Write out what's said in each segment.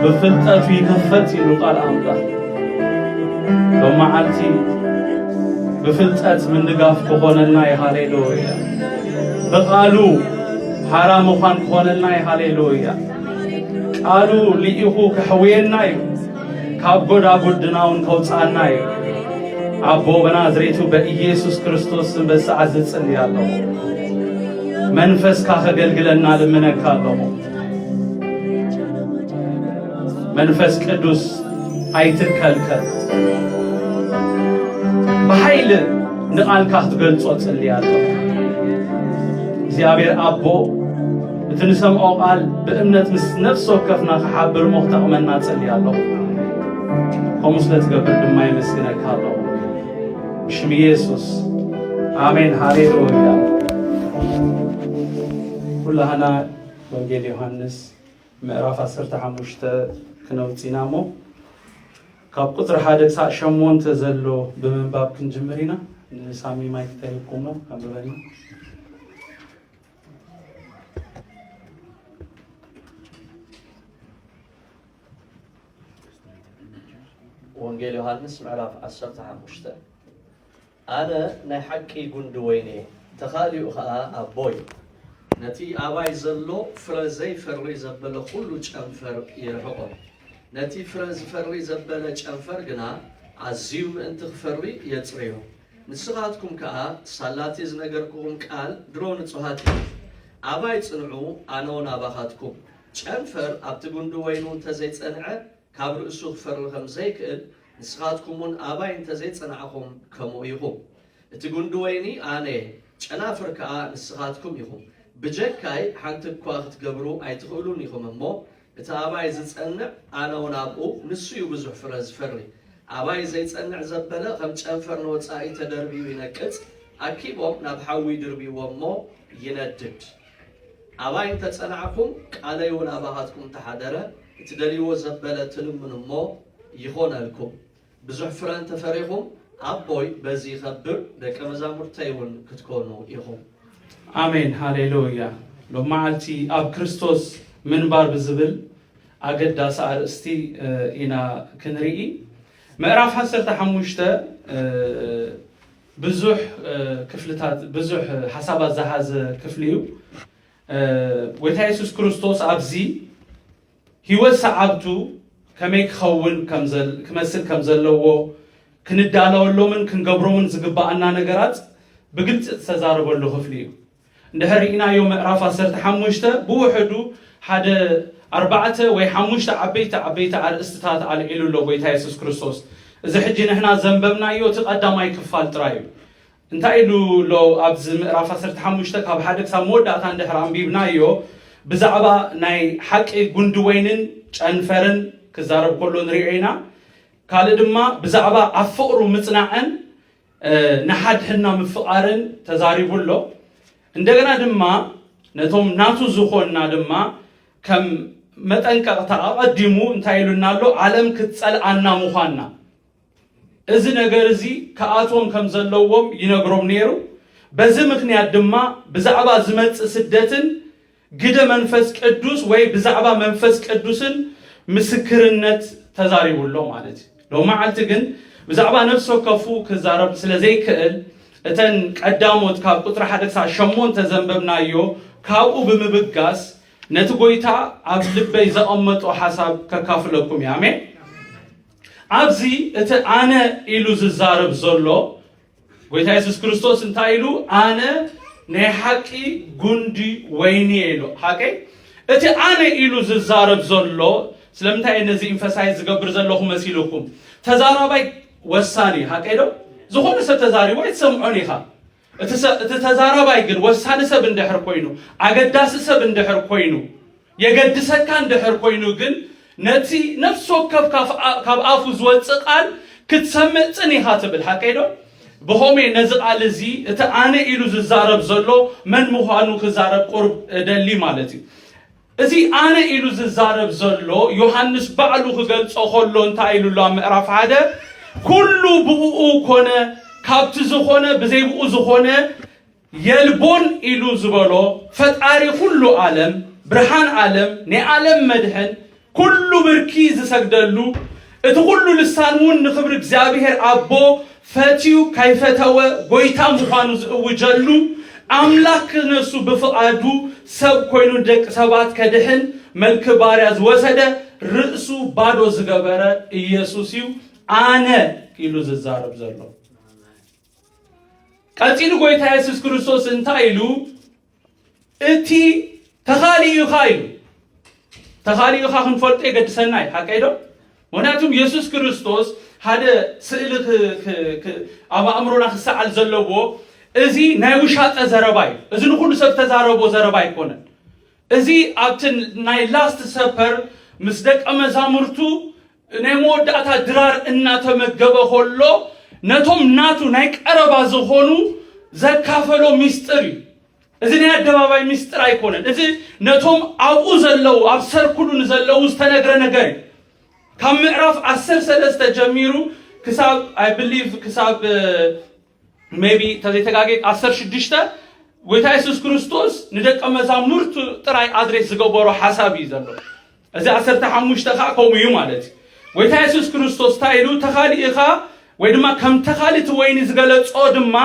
ብፍልጠቱ ይክፈት ኢሉ ቃል ኣምላኽ። ሎመዓልቲ ብፍልጠት ምንጋፍ ክኾነልና እዩ። ሃሌሉያ። ብቃሉ ሓራ ምዃን ክኾነልና እዩ። ሃሌሉያ። ቃሉ ልኢኹ ከሕውየና እዩ። ካብ ጎዳጉድና እውን ከውፅኣና እዩ። ኣቦ፣ በናዝሬቱ በኢየሱስ ክርስቶስ ስም በሰዓት ዝጽልይ ኣለኹ። መንፈስካ ከገልግለና ልምነካ ኣለኹ። መንፈስ ቅዱስ ኣይትከልከል። ብሓይሊ ንቓልካ ክትገልጾ ጽልይ ኣለኹ። እግዚኣብሔር ኣቦ፣ እቲ ንሰምዖ ቃል ብእምነት ምስ ነፍሲ ወከፍና ክሓብር እሞ ክጠቕመና ጽልይ ኣለኹ። ከምኡ ስለ ትገብር ድማ የመስግነካ ኣለኹ። ብሽም ኢየሱስ። ኣሜን። ሃሌሉያ። ኩላህና ወንጌል ዮሃንስ ምዕራፍ ዓሰርተ ሓሙሽተ ክነውጽእ ኢና እሞ፣ ካብ ቁጽሪ ሓደ ክሳዕ ሸሞንተ ዘሎ ብምንባብ ክንጅምር ኢና። ንሳሚ ማይክ ተሂብኩሞ፣ ኣንብበልና። ወንጌል ዮሃንስ ምዕራፍ ዓሰርተ ሓሙሽተ። ኣነ ናይ ሓቂ ጉንዲ ወይኒ እየ፣ ተኻሊኡ ኸኣ ኣቦይ። ነቲ ኣባይ ዘሎ ፍረ ዘይፈሪ ዘበለ ኹሉ ጨንፈር የርሕቖ። ነቲ ፍረ ዝፈሪ ዘበለ ጨንፈር ግና ኣዝዩ ምእንቲ ክፈሪ የጽርዮ። ንስኻትኩም ከኣ ሳላቲ ዝነገርኩኹም ቃል ድሮ ንጹሃት እዩ። ኣባይ ጽንዑ፣ ኣነ እውን ኣባኻትኩም። ጨንፈር ኣብቲ ጉንዲ ወይኑ እንተ ዘይጸንዐ፣ ካብ ርእሱ ክፈሪ ከም ዘይክእል፣ ንስኻትኩም እውን ኣባይ እንተ ዘይጸናዕኹም ከምኡ ኢኹም። እቲ ጉንዲ ወይኒ ኣነ እየ፣ ጨናፍር ከኣ ንስኻትኩም ኢኹም። ብጀካይ ሓንቲ እኳ ክትገብሩ ኣይትኽእሉን ኢኹም እሞ፣ እቲ ኣባይ ዝጸንዕ፣ ኣነ እውን ኣብኡ፣ ንሱ እዩ ብዙሕ ፍረ ዝፈሪ። ኣባይ ዘይጸንዕ ዘበለ ከም ጨንፈር ንወጻኢ ተደርብዩ ይነቅጽ፣ ኣኪቦም ናብ ሓዊ ይድርብይዎ እሞ ይነድድ። ኣባይ እንተ ጸናዕኩም፣ ቃለይ እውን ኣባኻትኩም እንተ ሓደረ፣ እትደልይዎ ዘበለ ትልምኑ እሞ ይኾነልኩም። ብዙሕ ፍረ እንተ ፈሪኹም፣ ኣቦይ በዚ ይኸብር፣ ደቀ መዛሙርተይ እውን ክትኮኑ ኢኹም። ኣሜን፣ ሃሌሉያ። ሎም መዓልቲ ኣብ ክርስቶስ ምንባር ብዝብል ኣገዳሲ ኣርእስቲ፣ እ፣ ኢና ክንርኢ። ምዕራፍ ዓሰርተ ሓሙሽተ፣ እ፣ ብዙሕ፣ እ፣ ክፍልታት፣ ብዙሕ ሓሳባት ዝሓዘ ክፍሊ እዩ። እ፣ ጎይታ የሱስ ክርስቶስ ኣብዚ ህይወት ሰዓብቱ ከመይ ክኸውን ከም ዘል-፣ ክመስል ከም ዘለዎ፣ ክንዳለወሎምን ክንገብሮምን ዝግብኣና ነገራት ብግልጺ ዝተዛረበሉ ክፍሊ እዩ። እንድሕር ርኢናዮ ምዕራፍ ዓሰርተ ሓሙሽተ ብውሕዱ ሓደ ኣርባዕተ ወይ ሓሙሽተ ዓበይቲ ዓበይቲ ኣርእስትታት ኣልዒሉ ኣሎ ጎይታ የሱስ ክርስቶስ። እዚ ሕጂ ንሕና ዘንበብናዮ እቲ ቀዳማይ ክፋል ጥራይ እዩ። እንታይ ኢሉ ኣሎ ኣብዚ ምዕራፍ ዓሰርተ ሓሙሽተ ካብ ሓደ ክሳብ መወዳእታ እንድሕር ኣንቢብናዮ፣ ብዛዕባ ናይ ሓቂ ጉንዲ ወይንን ጨንፈርን ክዛረብ ከሎ ንሪኦ ኢና። ካልእ ድማ ብዛዕባ ኣብ ፍቕሩ ምጽናዕን፣ እ፣ ንሓድሕድና ምፍቓርን ተዛሪቡ ኣሎ። እንደገና ድማ ነቶም ናቱ ዝኾንና ድማ ከም መጠንቀቕታ ኣቐዲሙ እንታይ ኢሉና ኣሎ? ዓለም ክትጸልኣና ምዃና። እዚ ነገር እዚ ክኣትዎም ከም ዘለዎም ይነግሮም ነይሩ። በዚ ምኽንያት ድማ ብዛዕባ ዝመጽእ ስደትን ግደ መንፈስ ቅዱስ ወይ ብዛዕባ መንፈስ ቅዱስን ምስክርነት ተዛሪቡ ኣሎ ማለት እዩ። ሎመዓልቲ ግን ብዛዕባ ነፍሲ ወከፉ ክዛረብ ስለ ዘይክእል፣ እተን ቀዳሞት ካብ ቁጽሪ ሓደ ክሳብ ሸሞንተ ዘንበብናዮ ካብኡ ብምብጋስ ነቲ ጎይታ ኣብ ልበይ ዘቐመጦ ሓሳብ ከካፍለኩም እየ። ኣሜን። ኣብዚ እቲ ኣነ ኢሉ ዝዛረብ ዘሎ ጎይታ የሱስ ክርስቶስ እንታይ ኢሉ? ኣነ ናይ ሓቂ ጉንዲ ወይኒ እየ ኢሉ። ሓቀይ? እቲ ኣነ ኢሉ ዝዛረብ ዘሎ፣ ስለምንታይ እየ ነዚ ኢንፈሳይዝ ዝገብር ዘለኹ መሲልኩም? ተዛራባይ ወሳኒ፣ ሓቀይ ዶ? ዝኾነ ሰብ ተዛሪቡ ኣይትሰምዖን ኢኻ። እቲ ሰ-፣ እቲ ተዛራባይ ግን ወሳኒ ሰብ እንድሕር ኮይኑ፣ ኣገዳሲ ሰብ እንድሕር ኮይኑ፣ የገድሰካ እንድሕር ኮይኑ ግን፣ ነቲ ነፍሲ ወከፍ ካብ ኣ-፣ ካብ ኣፉ ዝወጽእ ቃል ክትሰምዕ ጽን ኢኻ ትብል። ሓቀይ ዶ? ብኸመይ ነዚ ቃል እዚ፣ እቲ ኣነ ኢሉ ዝዛረብ ዘሎ መን ምዃኑ ክዛረብ ቁሩብ እደሊ ማለት እዩ። እዚ ኣነ ኢሉ ዝዛረብ ዘሎ ዮሃንስ ባዕሉ ክገልጾ ከሎ እንታይ ኢሉ ኣሎ? ኣብ ምዕራፍ ሓደ፣ "ኩሉ ብእኡ ኮነ፣ ካብቲ ዝኾነ ብዘይ ብኡ ዝኾነ የልቦን" ኢሉ ዝበሎ ፈጣሪ ኩሉ ዓለም ብርሃን ዓለም፣ ናይ ዓለም መድሕን፣ ኩሉ ብርኪ ዝሰግደሉ፣ እቲ ኩሉ ልሳን እውን ንኽብሪ እግዚኣብሔር ኣቦ ፈትዩ ካይፈተወ ጎይታ ምዃኑ ዝእውጀሉ፣ ኣምላኽ ነሱ ብፍቓዱ ሰብ ኮይኑ ደቂ ሰባት ከድሕን መልክ ባርያ ዝወሰደ፣ ርእሱ ባዶ ዝገበረ ኢየሱስ እዩ ኣነ ኢሉ ዝዛረብ ዘሎ። ቀጺሉ ጎይታ የሱስ ክርስቶስ እንታይ ኢሉ? እቲ ተኻሊኡ ኢኻ ኢሉ። ተኻሊኡ ኢኻ ክንፈልጦ የገድሰና እዩ፣ ሓቀይ ዶ? ምኽንያቱም የሱስ ክርስቶስ ሓደ ስእሊ ክ- ክ- ክ- ኣብ ኣእምሮና ክሰዓል ዘለዎ፣ እዚ ናይ ውሻጠ ዘረባ እዩ። እዚ ንኹሉ ሰብ ተዛረቦ ዘረባ ኣይኮነን። እዚ ኣብቲ ናይ ላስት ሰፐር ምስ ደቀ መዛሙርቱ ናይ መወዳእታ ድራር እናተመገበ ከሎ ነቶም ናቱ ናይ ቀረባ ዝኾኑ ዘካፈሎ ሚስጥር እዩ። እዚ ናይ ኣደባባይ ሚስጥር ኣይኮነን። እዚ ነቶም ኣብኡ ዘለዉ፣ ኣብ ሰርክሉ ንዘለዉ ዝተነግረ ነገር እዩ። ካብ ምዕራፍ ዓሰርተ ሰለስተ ጀሚሩ ክሳብ፣ I believe፣ ክሳብ maybe ተዘይተጋጌ ዓሰርተ ሽዱሽተ ጎይታ የሱስ ክርስቶስ ንደቀ መዛሙርቱ ጥራይ ኣድሬስ ዝገበሮ ሓሳብ እዩ ዘሎ። እዚ ዓሰርተ ሓሙሽተ ከዓ ከምኡ እዩ ማለት እዩ። ጎይታ የሱስ ክርስቶስ እንታይ ኢሉ? ተኻሊ ኢኻ፣ ወይ ድማ ከም ተኻሊ እቲ ወይኒ ዝገለጾ ድማ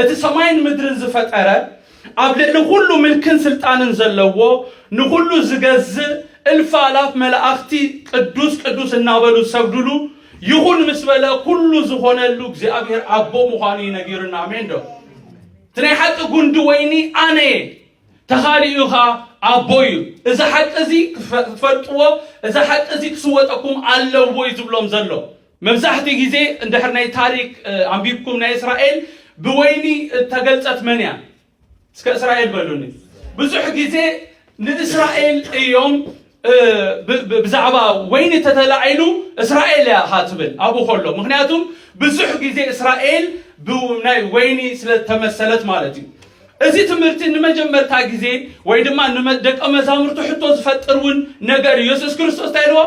እቲ ሰማይን ምድርን ዝፈጠረ፣ ኣብ ልዕሊ ኩሉ ምልክን ስልጣንን ዘለዎ፣ ንኹሉ ዝገዝእ፣ እልፍ ኣላፍ መላእኽቲ ቅዱስ ቅዱስ እናበሉ ዝሰግዱሉ ይኹን ምስ በለ ኩሉ ዝኾነሉ እግዚኣብሔር ኣቦ ምዃኑ እዩ ነጊሩና። ኣሜን ዶ? እቲ ናይ ሓቂ ጉንዲ ወይኒ ኣነ እየ፣ ተኻሊኡ ኸዓ ኣቦ እዩ። እዚ ሓቂ እዚ ክፈ- ክትፈልጥዎ፣ እዚ ሓቂ እዚ ክስወጠኩም ኣለዎ እዩ ዝብሎም ዘሎ። መብዛሕትኡ ግዜ እንድሕር ናይ ታሪክ እ፣ ኣንቢብኩም ናይ እስራኤል ብወይኒ እተገልጸት መን እያ? እስከ እስራኤል በሉኒ። ብዙሕ ግዜ ንእስራኤል እዮም እ፣ ብ- ብ- ብዛዕባ ወይኒ ተተላዒሉ እስራኤል እያ ኢኻ ትብል ኣብኡ ከሎ። ምኽንያቱም ብዙሕ ግዜ እስራኤል ብናይ ወይኒ ስለ ተመሰለት ማለት እዩ። እዚ ትምህርቲ ንመጀመርታ ግዜ ወይ ድማ ንመ- ደቀ መዛሙርቱ ሕቶ ዝፈጥር እውን ነገር እዩ። የሱስ ክርስቶስ እንታይ ኢልዎ?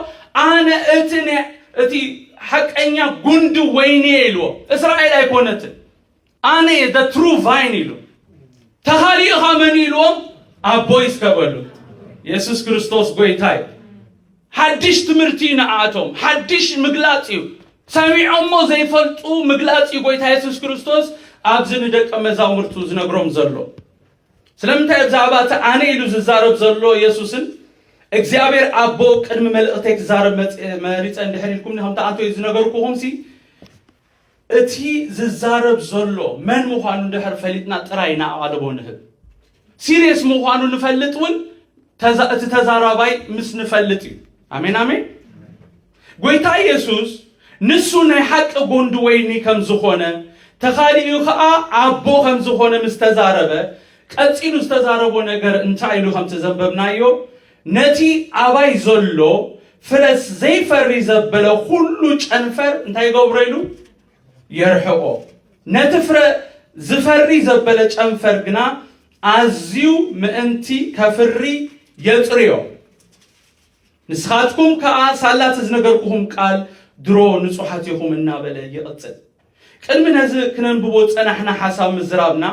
ኣነ እቲ ነ- እቲ ሓቀኛ ጉንዲ ወይኒ እየ ኢልዎ። እስራኤል ኣይኮነትን። ኣነ the true vine ኢሉ። ተኻሊኡ ኸዓ መን ኢልዎም? ኣቦይ እስከ በሉ። የሱስ ክርስቶስ ጎይታ እዩ። ሓድሽ ትምህርቲ እዩ ንዓኣቶም፣ ሓድሽ ምግላጽ እዩ። ሰሚዖሞ ዘይፈልጡ ምግላጽ እዩ ጎይታ የሱስ ክርስቶስ ኣብዚ ንደቀ መዛሙርቱ ዝነግሮም ዘሎ። ስለምንታይ ብዛዕባ እቲ ኣነ ኢሉ ዝዛረብ ዘሎ የሱስን እግዚኣብሔር ኣቦ ቅድሚ መልእኽተይ ክዛረብ መጽ- መሪጸ እንድሕር ኢልኩም ከምቲ ኣንቶ ዝነገርኩኹም ሲ እቲ ዝዛረብ ዘሎ መን ምዃኑ እንድሕር ፈሊጥና ጥራይ ኢና ኣቓልቦ ንህብ። ሲሪየስ ምዃኑ ንፈልጥ እውን ተዛ- እቲ ተዛራባይ ምስ ንፈልጥ እዩ። ኣሜን ኣሜን። ጎይታ ኢየሱስ ንሱ ናይ ሓቂ ጎንዲ ወይኒ ከም ዝኾነ ተኻሊኡ ኸዓ ኣቦ ከም ዝኾነ ምስ ተዛረበ ቀጺሉ ዝተዛረቦ ነገር እንታይ ኢሉ ከምቲ ዘንበብናዮ ነቲ ኣባይ ዘሎ ፍረስ ዘይፈሪ ዘበለ ኩሉ ጨንፈር እንታይ ይገብሮ ኢሉ የርሕቆ። ነቲ ፍረ ዝፈሪ ዘበለ ጨንፈር ግና ኣዝዩ ምእንቲ ከፍሪ የጽርዮ። ንስኻትኩም ከኣ ሳላ እቲ ዝነገርኩኹም ቃል ድሮ ንጹሓት ኢኹም እናበለ ይቕጽል። ቅድሚ ነዚ ክነንብቦ ዝጸናሕና ሓሳብ ምዝራብና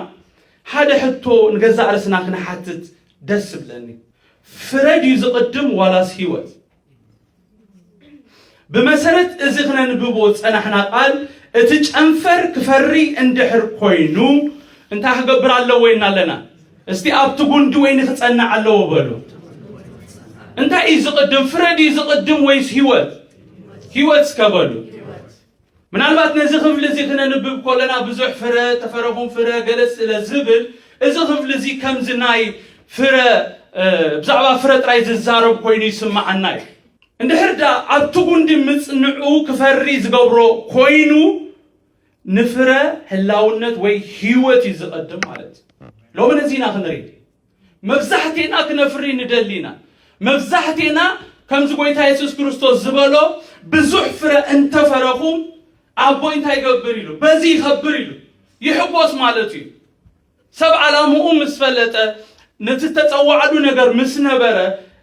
ሓደ ሕቶ ንገዛእ ርእስና ክንሓትት ደስ ዝብለኒ። ፍረ ድዩ ዝቕድም ዋላስ ህይወት? ብመሰረት እዚ ክነንብቦ ዝጸናሕና ቃል እቲ ጨንፈር ክፈሪ እንድሕር ኮይኑ እንታይ ክገብር ኣለዎ ኢልና ኣለና? እስቲ ኣብቲ ጉንዲ ወይኒ ክጸንዕ ኣለዎ በሉ። እንታይ እዩ ዝቕድም? ፍረ ድዩ ዝቕድም ወይስ ህይወት? ህይወት እስከ በሉ። ምናልባት ነዚ ክፍሊ እዚ ክነንብብ ከለና ብዙሕ ፍረ፣ ተፈረኹም ፍረ፣ ገለ ስለ ዝብል እዚ ክፍሊ እዚ ከምዚ ናይ ፍረ እ፣ ብዛዕባ ፍረ ጥራይ ዝዛረብ ኮይኑ ይስምዓና እዩ። እንድሕር ዳ ኣብቲ ጉንዲ ምጽንዑ ክፈሪ ዝገብሮ ኮይኑ ንፍረ ህላውነት ወይ ህይወት እዩ ዝቐድም ማለት እዩ። ሎሚ ነዚ ኢና ክንርኢ። መብዛሕቴና ክነፍሪ ንደሊ ኢና። መብዛሕቴና ከምዚ ጎይታ የሱስ ክርስቶስ ዝበሎ ብዙሕ ፍረ እንተፈረኹም ኣቦይ እንታይ ይገብር ኢሉ በዚ ይኸብር ኢሉ ይሕጎስ ማለት እዩ። ሰብ ዓላምኡ ምስ ፈለጠ ነቲ ዝተጸዋዕሉ ነገር ምስ ነበረ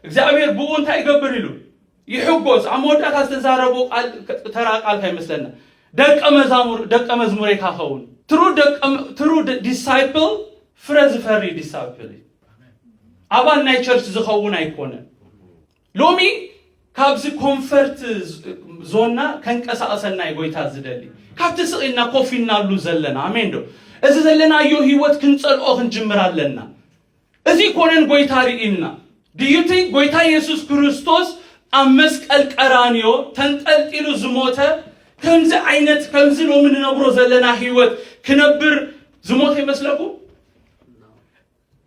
እግዚኣብሔር ብኡ እንታይ ይገብር ኢሉ ይሕጎስ። ኣብ መወዳእታ ዝተዛረቦ ቃል ተራ ቃል ከይመስለና ደቀ መዛሙር ደቀ መዝሙረይ ካኸውን ትሩ ደቀ ትሩ ዲሳይፕል ፍረ ዝፈሪ ዲሳይፕል እዩ። ኣባል ናይ ቸርች ዝኸውን ኣይኮነን። ሎሚ ካብዚ ኮንፈርት ዞና ከንቀሳቐሰና እዩ ጎይታ ዝደሊ። ካብቲ ስቕ ኢልና ኮፍ ኢልናሉ ዘለና፣ ኣሜን ዶ? እዚ ዘለናዮ ህይወት ክንጸልኦ ክንጅምር ኣለና። እዚ ኮነን ጎይታ ርኢልና ድዩቲ? ጎይታ ኢየሱስ ክርስቶስ ኣብ መስቀል ቀራንዮ ተንጠልጢሉ ዝሞተ፣ ከምዚ ዓይነት፣ ከምዚ ሎሚ ንነብሮ ዘለና ህይወት ክነብር ዝሞተ ይመስለኩም?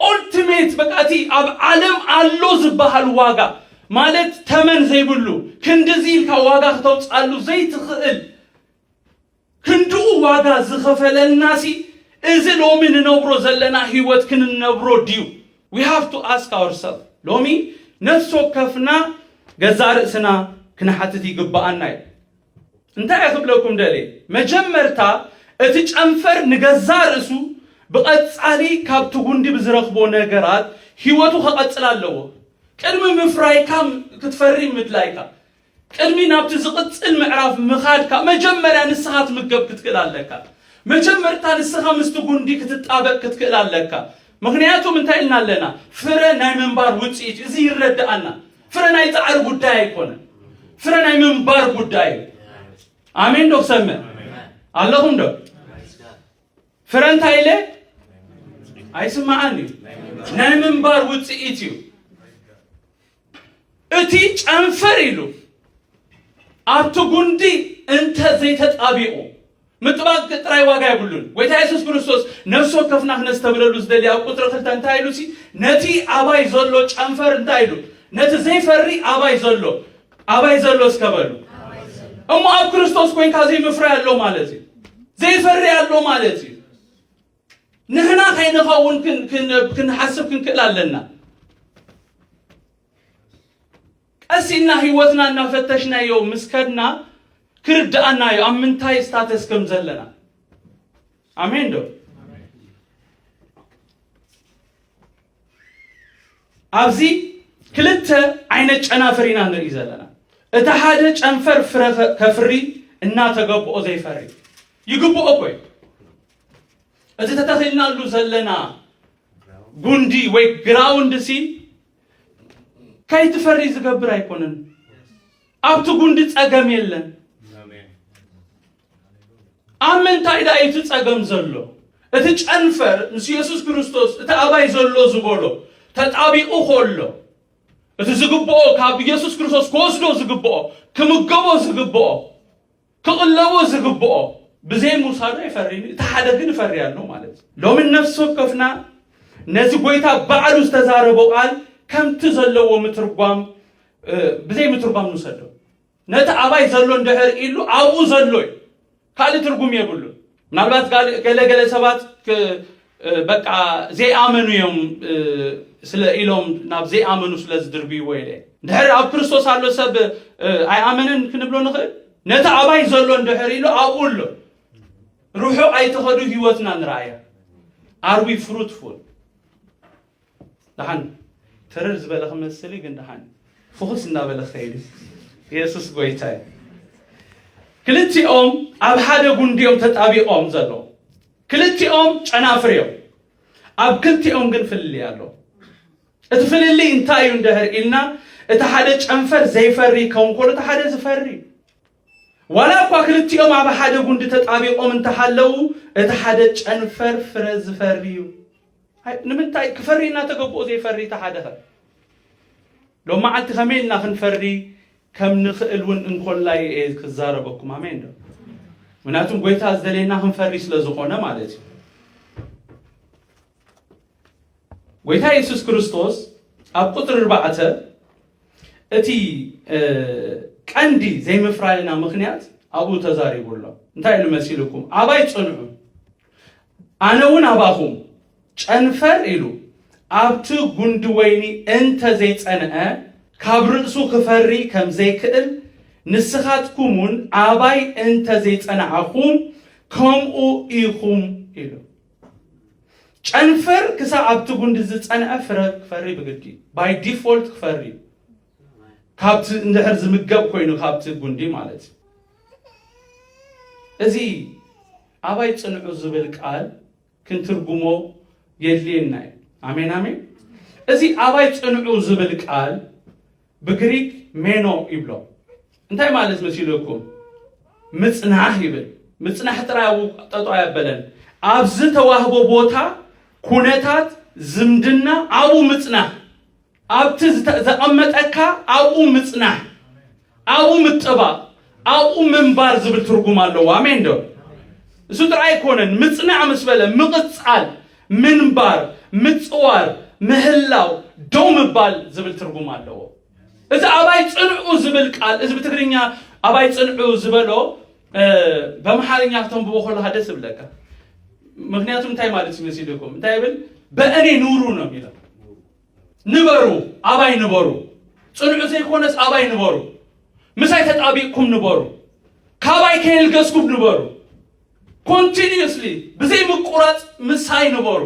ኦልቲሜት፣ በቃ እቲ ኣብ ዓለም ኣሎ ዝበሃል ዋጋ፣ ማለት ተመን ዘይብሉ፣ ክንድዚ ኢልካ ዋጋ ክተውፅኣሉ ዘይትኽእል ክንድኡ ዋጋ ዝኸፈለልናሲ፣ እዚ ሎሚ ንነብሮ ዘለና ህይወት ክንነብሮ ድዩ? We have to ask ourselves። ሎሚ ነፍሲ ወከፍና ገዛእ ርእስና ክንሓትት ይግብኣና እዩ። እንታይ እየ ክብለኩም ደልየ? መጀመርታ እቲ ጨንፈር ንገዛእ ርእሱ ብቐጻሊ ካብቲ ጉንዲ ብዝረኽቦ ነገራት ህይወቱ ከቐጽል ኣለዎ። ቅድሚ ምፍራይካ ክትፈሪ ምድላይካ፣ ቅድሚ ናብቲ ዝቕጽል ምዕራፍ ምኻድካ፣ መጀመርያ ንስኻ ክትምገብ ክትክእል ኣለካ። መጀመርታ ንስኻ ምስቲ ጉንዲ ክትጣበቅ ክትክእል ኣለካ። ምክንያቱ እንታይ ኢልና ኣለና? ፍረ ናይ ምንባር ውጽኢት እዩ። እዚ ይረድኣና። ፍረ ናይ ጻዕሪ ጉዳይ ኣይኮነን። ፍረ ናይ ምንባር ጉዳይ እዩ። ኣሜን ዶ ክሰምዕ ኣለኹም ዶ? ፍረ እንታይ ኢለ? ኣይስማዓን እዩ። ናይ ምንባር ውጽኢት እዩ። እቲ ጨንፈር ኢሉ ኣብቲ ጉንዲ እንተ ዘይተጣቢቑ፣ ምጥባቅ ጥራይ ዋጋ የብሉን። ጎይታ የሱስ ክርስቶስ ነፍሲ ወከፍና ክነስተብለሉ ዝደሊ ኣብ ቁጽሪ ክልተ እንታይ ኢሉ ሲ? ነቲ ኣባይ ዘሎ ጨንፈር እንታይ ኢሉ? ነቲ ዘይፈሪ ኣባይ ዘሎ፣ ኣባይ ዘሎ እስከ በሉ። እሞ ኣብ ክርስቶስ ኮይንካ ዘይምፍራይ ኣሎ ማለት እዩ። ዘይፈሪ ኣሎ ማለት እዩ። ንሕና ከይንኸውን ክን-፣ ክን-፣ ክንሓስብ ክንክእል ኣለና። ቀስ ኢልና ህይወትና እናፈተሽናዮ ምስ ከድና ክርድኣና እዩ ኣብ ምንታይ ስታተስ ከም ዘለና። ኣሜን ዶ? ኣብዚ ክልተ ዓይነት ጨናፍር ኢና ንርኢ ዘለና። እቲ ሓደ ጨንፈር ፍረ ከ-፣ ከፍሪ እናተገብኦ ዘይፈሪ። ይግብኦ እኮ እዩ። እቲ ተተኺልናሉ ዘለና ጉንዲ ወይ ግራውንድ ሲ ከይትፈሪ ዝገብር ኣይኮነን። ኣብቲ ጉንዲ ጸገም የለን። ኣብ ምንታይ ደኣ እዩ እቲ ጸገም ዘሎ? እቲ ጨንፈር ምስ የሱስ ክርስቶስ እቲ ኣባይ ዘሎ ዝበሎ ተጣቢቑ ከሎ፣ እቲ ዝግብኦ፣ ካብ የሱስ ክርስቶስ ክወስዶ ዝግብኦ፣ ክምገቦ ዝግብኦ፣ ክቕለቦ ዝግብኦ ብዘይ ምውሳዱ ኣይፈርይን እዩ። እቲ ሓደ ግን ይፈሪ ኣሎ ማለት እዩ። ሎሚ ነፍሲ ወከፍና ነዚ ጎይታ ባዕሉ ዝተዛረቦ ቃል ከምቲ ዘለዎ ምትርጓም፣ እ፣ ብዘይ ምትርጓም ንውሰዶ። ነቲ ኣባይ ዘሎ እንድሕር ኢሉ ኣብኡ ዘሎ እዩ። ካልእ ትርጉም የብሉን። ምናልባት ጋል-፣ ገለ ገለ ሰባት ክ-፣ እ፣ በቃ ዘይኣመኑ እዮም፣ እ፣ ስለ ኢሎም ናብ ዘይኣመኑ ስለ ዝድርብይዎ ኢለ። እንድሕር ኣብ ክርስቶስ ኣሎ ሰብ፣ እ፣ ኣይኣመንን ክንብሎ ንኽእል? ነቲ ኣባይ ዘሎ እንድሕር ኢሉ ኣብኡ ኣሎ። ርሑቕ ኣይትኸዱ፣ ህይወትና ንረኣያ። Are we fruitful? ደሓን ትርር ዝበለ ክመስል እዩ፣ ግን ደሓን ፍኹስ እናበለ ክኸይድ እዩ። የሱስ ጎይታ እዩ። ክልቲኦም ኣብ ሓደ ጉንዲ እዮም ተጣቢቖም ዘለዉ። ክልቲኦም ጨናፍር እዮም። ኣብ ክልቲኦም ግን ፍልልይ ኣሎ። እቲ ፍልልይ እንታይ እዩ እንድሕር ኢልና፣ እቲ ሓደ ጨንፈር ዘይፈሪ ክኸውን ከሎ፣ እቲ ሓደ ዝፈሪ። ዋላ እኳ ክልቲኦም ኣብ ሓደ ጉንዲ ተጣቢቖም እንተሃለዉ፣ እቲ ሓደ ጨንፈር ፍረ ዝፈሪ እዩ። ኣይ፣ ንምንታይ ክፈሪ እናተገብኦ ዘይፈሪ እቲ ሓደኸ? ሎም መዓልቲ ከመይ ኢልና ክንፈሪ ከም ንኽእል እውን እንኮላይ እየ ክዛረበኩም። ኣሜን ዶ? ምክንያቱም ጎይታ ዝደልየና ክንፈሪ ስለ ዝኾነ ማለት እዩ። ጎይታ የሱስ ክርስቶስ ኣብ ቁጽሪ ኣርባዕተ እቲ፣ እ፣ ቀንዲ ዘይምፍራይና ምኽንያት ኣብኡ ተዛሪቡ ኣሎ። እንታይ ኢሉ መሲልኩም? ኣባይ ጽንዑ፣ ኣነ እውን ኣባኹም። ጨንፈር ኢሉ ኣብቲ ጉንዲ ወይኒ እንተ ዘይጸንዐ፣ ካብ ርእሱ ክፈሪ ከም ዘይክእል፣ ንስኻትኩም እውን ኣባይ እንተ ዘይጸናዕኹም፣ ከምኡ ኢኹም ኢሉ። ጨንፈር ክሳብ ኣብቲ ጉንዲ ዝጸንዐ ፍረ ክፈሪ ብግዲ፣ ባይ ዲፎልት ክፈሪ፣ ካብቲ እንድሕር ዝምገብ ኮይኑ ካብቲ ጉንዲ ማለት እዩ። እዚ ኣባይ ጽንዑ ዝብል ቃል ክንትርጉሞ የድልየና እዩ። ኣሜን፣ ኣሜን። እዚ ኣባይ ጽንዑ ዝብል ቃል ብግሪክ ሜኖ ይብሎ። እንታይ ማለት መሲልኩም? ምጽናሕ ይብል። ምጽናሕ ጥራይ ኣብኡ ጠጠው ኣያበለን። ኣብ ዝተዋህቦ ቦታ፣ ኩነታት፣ ዝምድና፣ ኣብኡ ምጽናሕ። ኣብቲ ዝተ-፣ ዘቐመጠካ ኣብኡ ምጽናሕ፣ ኣብኡ ምጥባቕ፣ ኣብኡ ምንባር ዝብል ትርጉም ኣለዎ። ኣሜን ዶ? እሱ ጥራይ ኣይኮነን። ምጽናዕ ምስ በለ ምቕጻል፣ ምንባር፣ ምጽዋር፣ ምህላው፣ ደው ምባል ዝብል ትርጉም ኣለዎ። እዚ ኣባይ ጽንዑ ዝብል ቃል፣ እዚ ብትግርኛ ኣባይ ጽንዑ ዝበሎ፣ እ፣ በምሓርኛ ክተንብቦ ከለኻ ደስ ይብለካ። ምኽንያቱ እንታይ ማለት ይመስልኩም? እንታይ ይብል? በእኔ ኑሩ ነው የሚለው። ንበሩ፣ ኣባይ ንበሩ። ጽንዑ ዘይኮነስ ኣባይ ንበሩ። ምሳይ ተጣቢቕኩም ንበሩ። ካባይ ከየልገስኩም ንበሩ። ኮንቲኒየስሊ፣ ብዘይ ምቁራጽ ምሳይ ንበሩ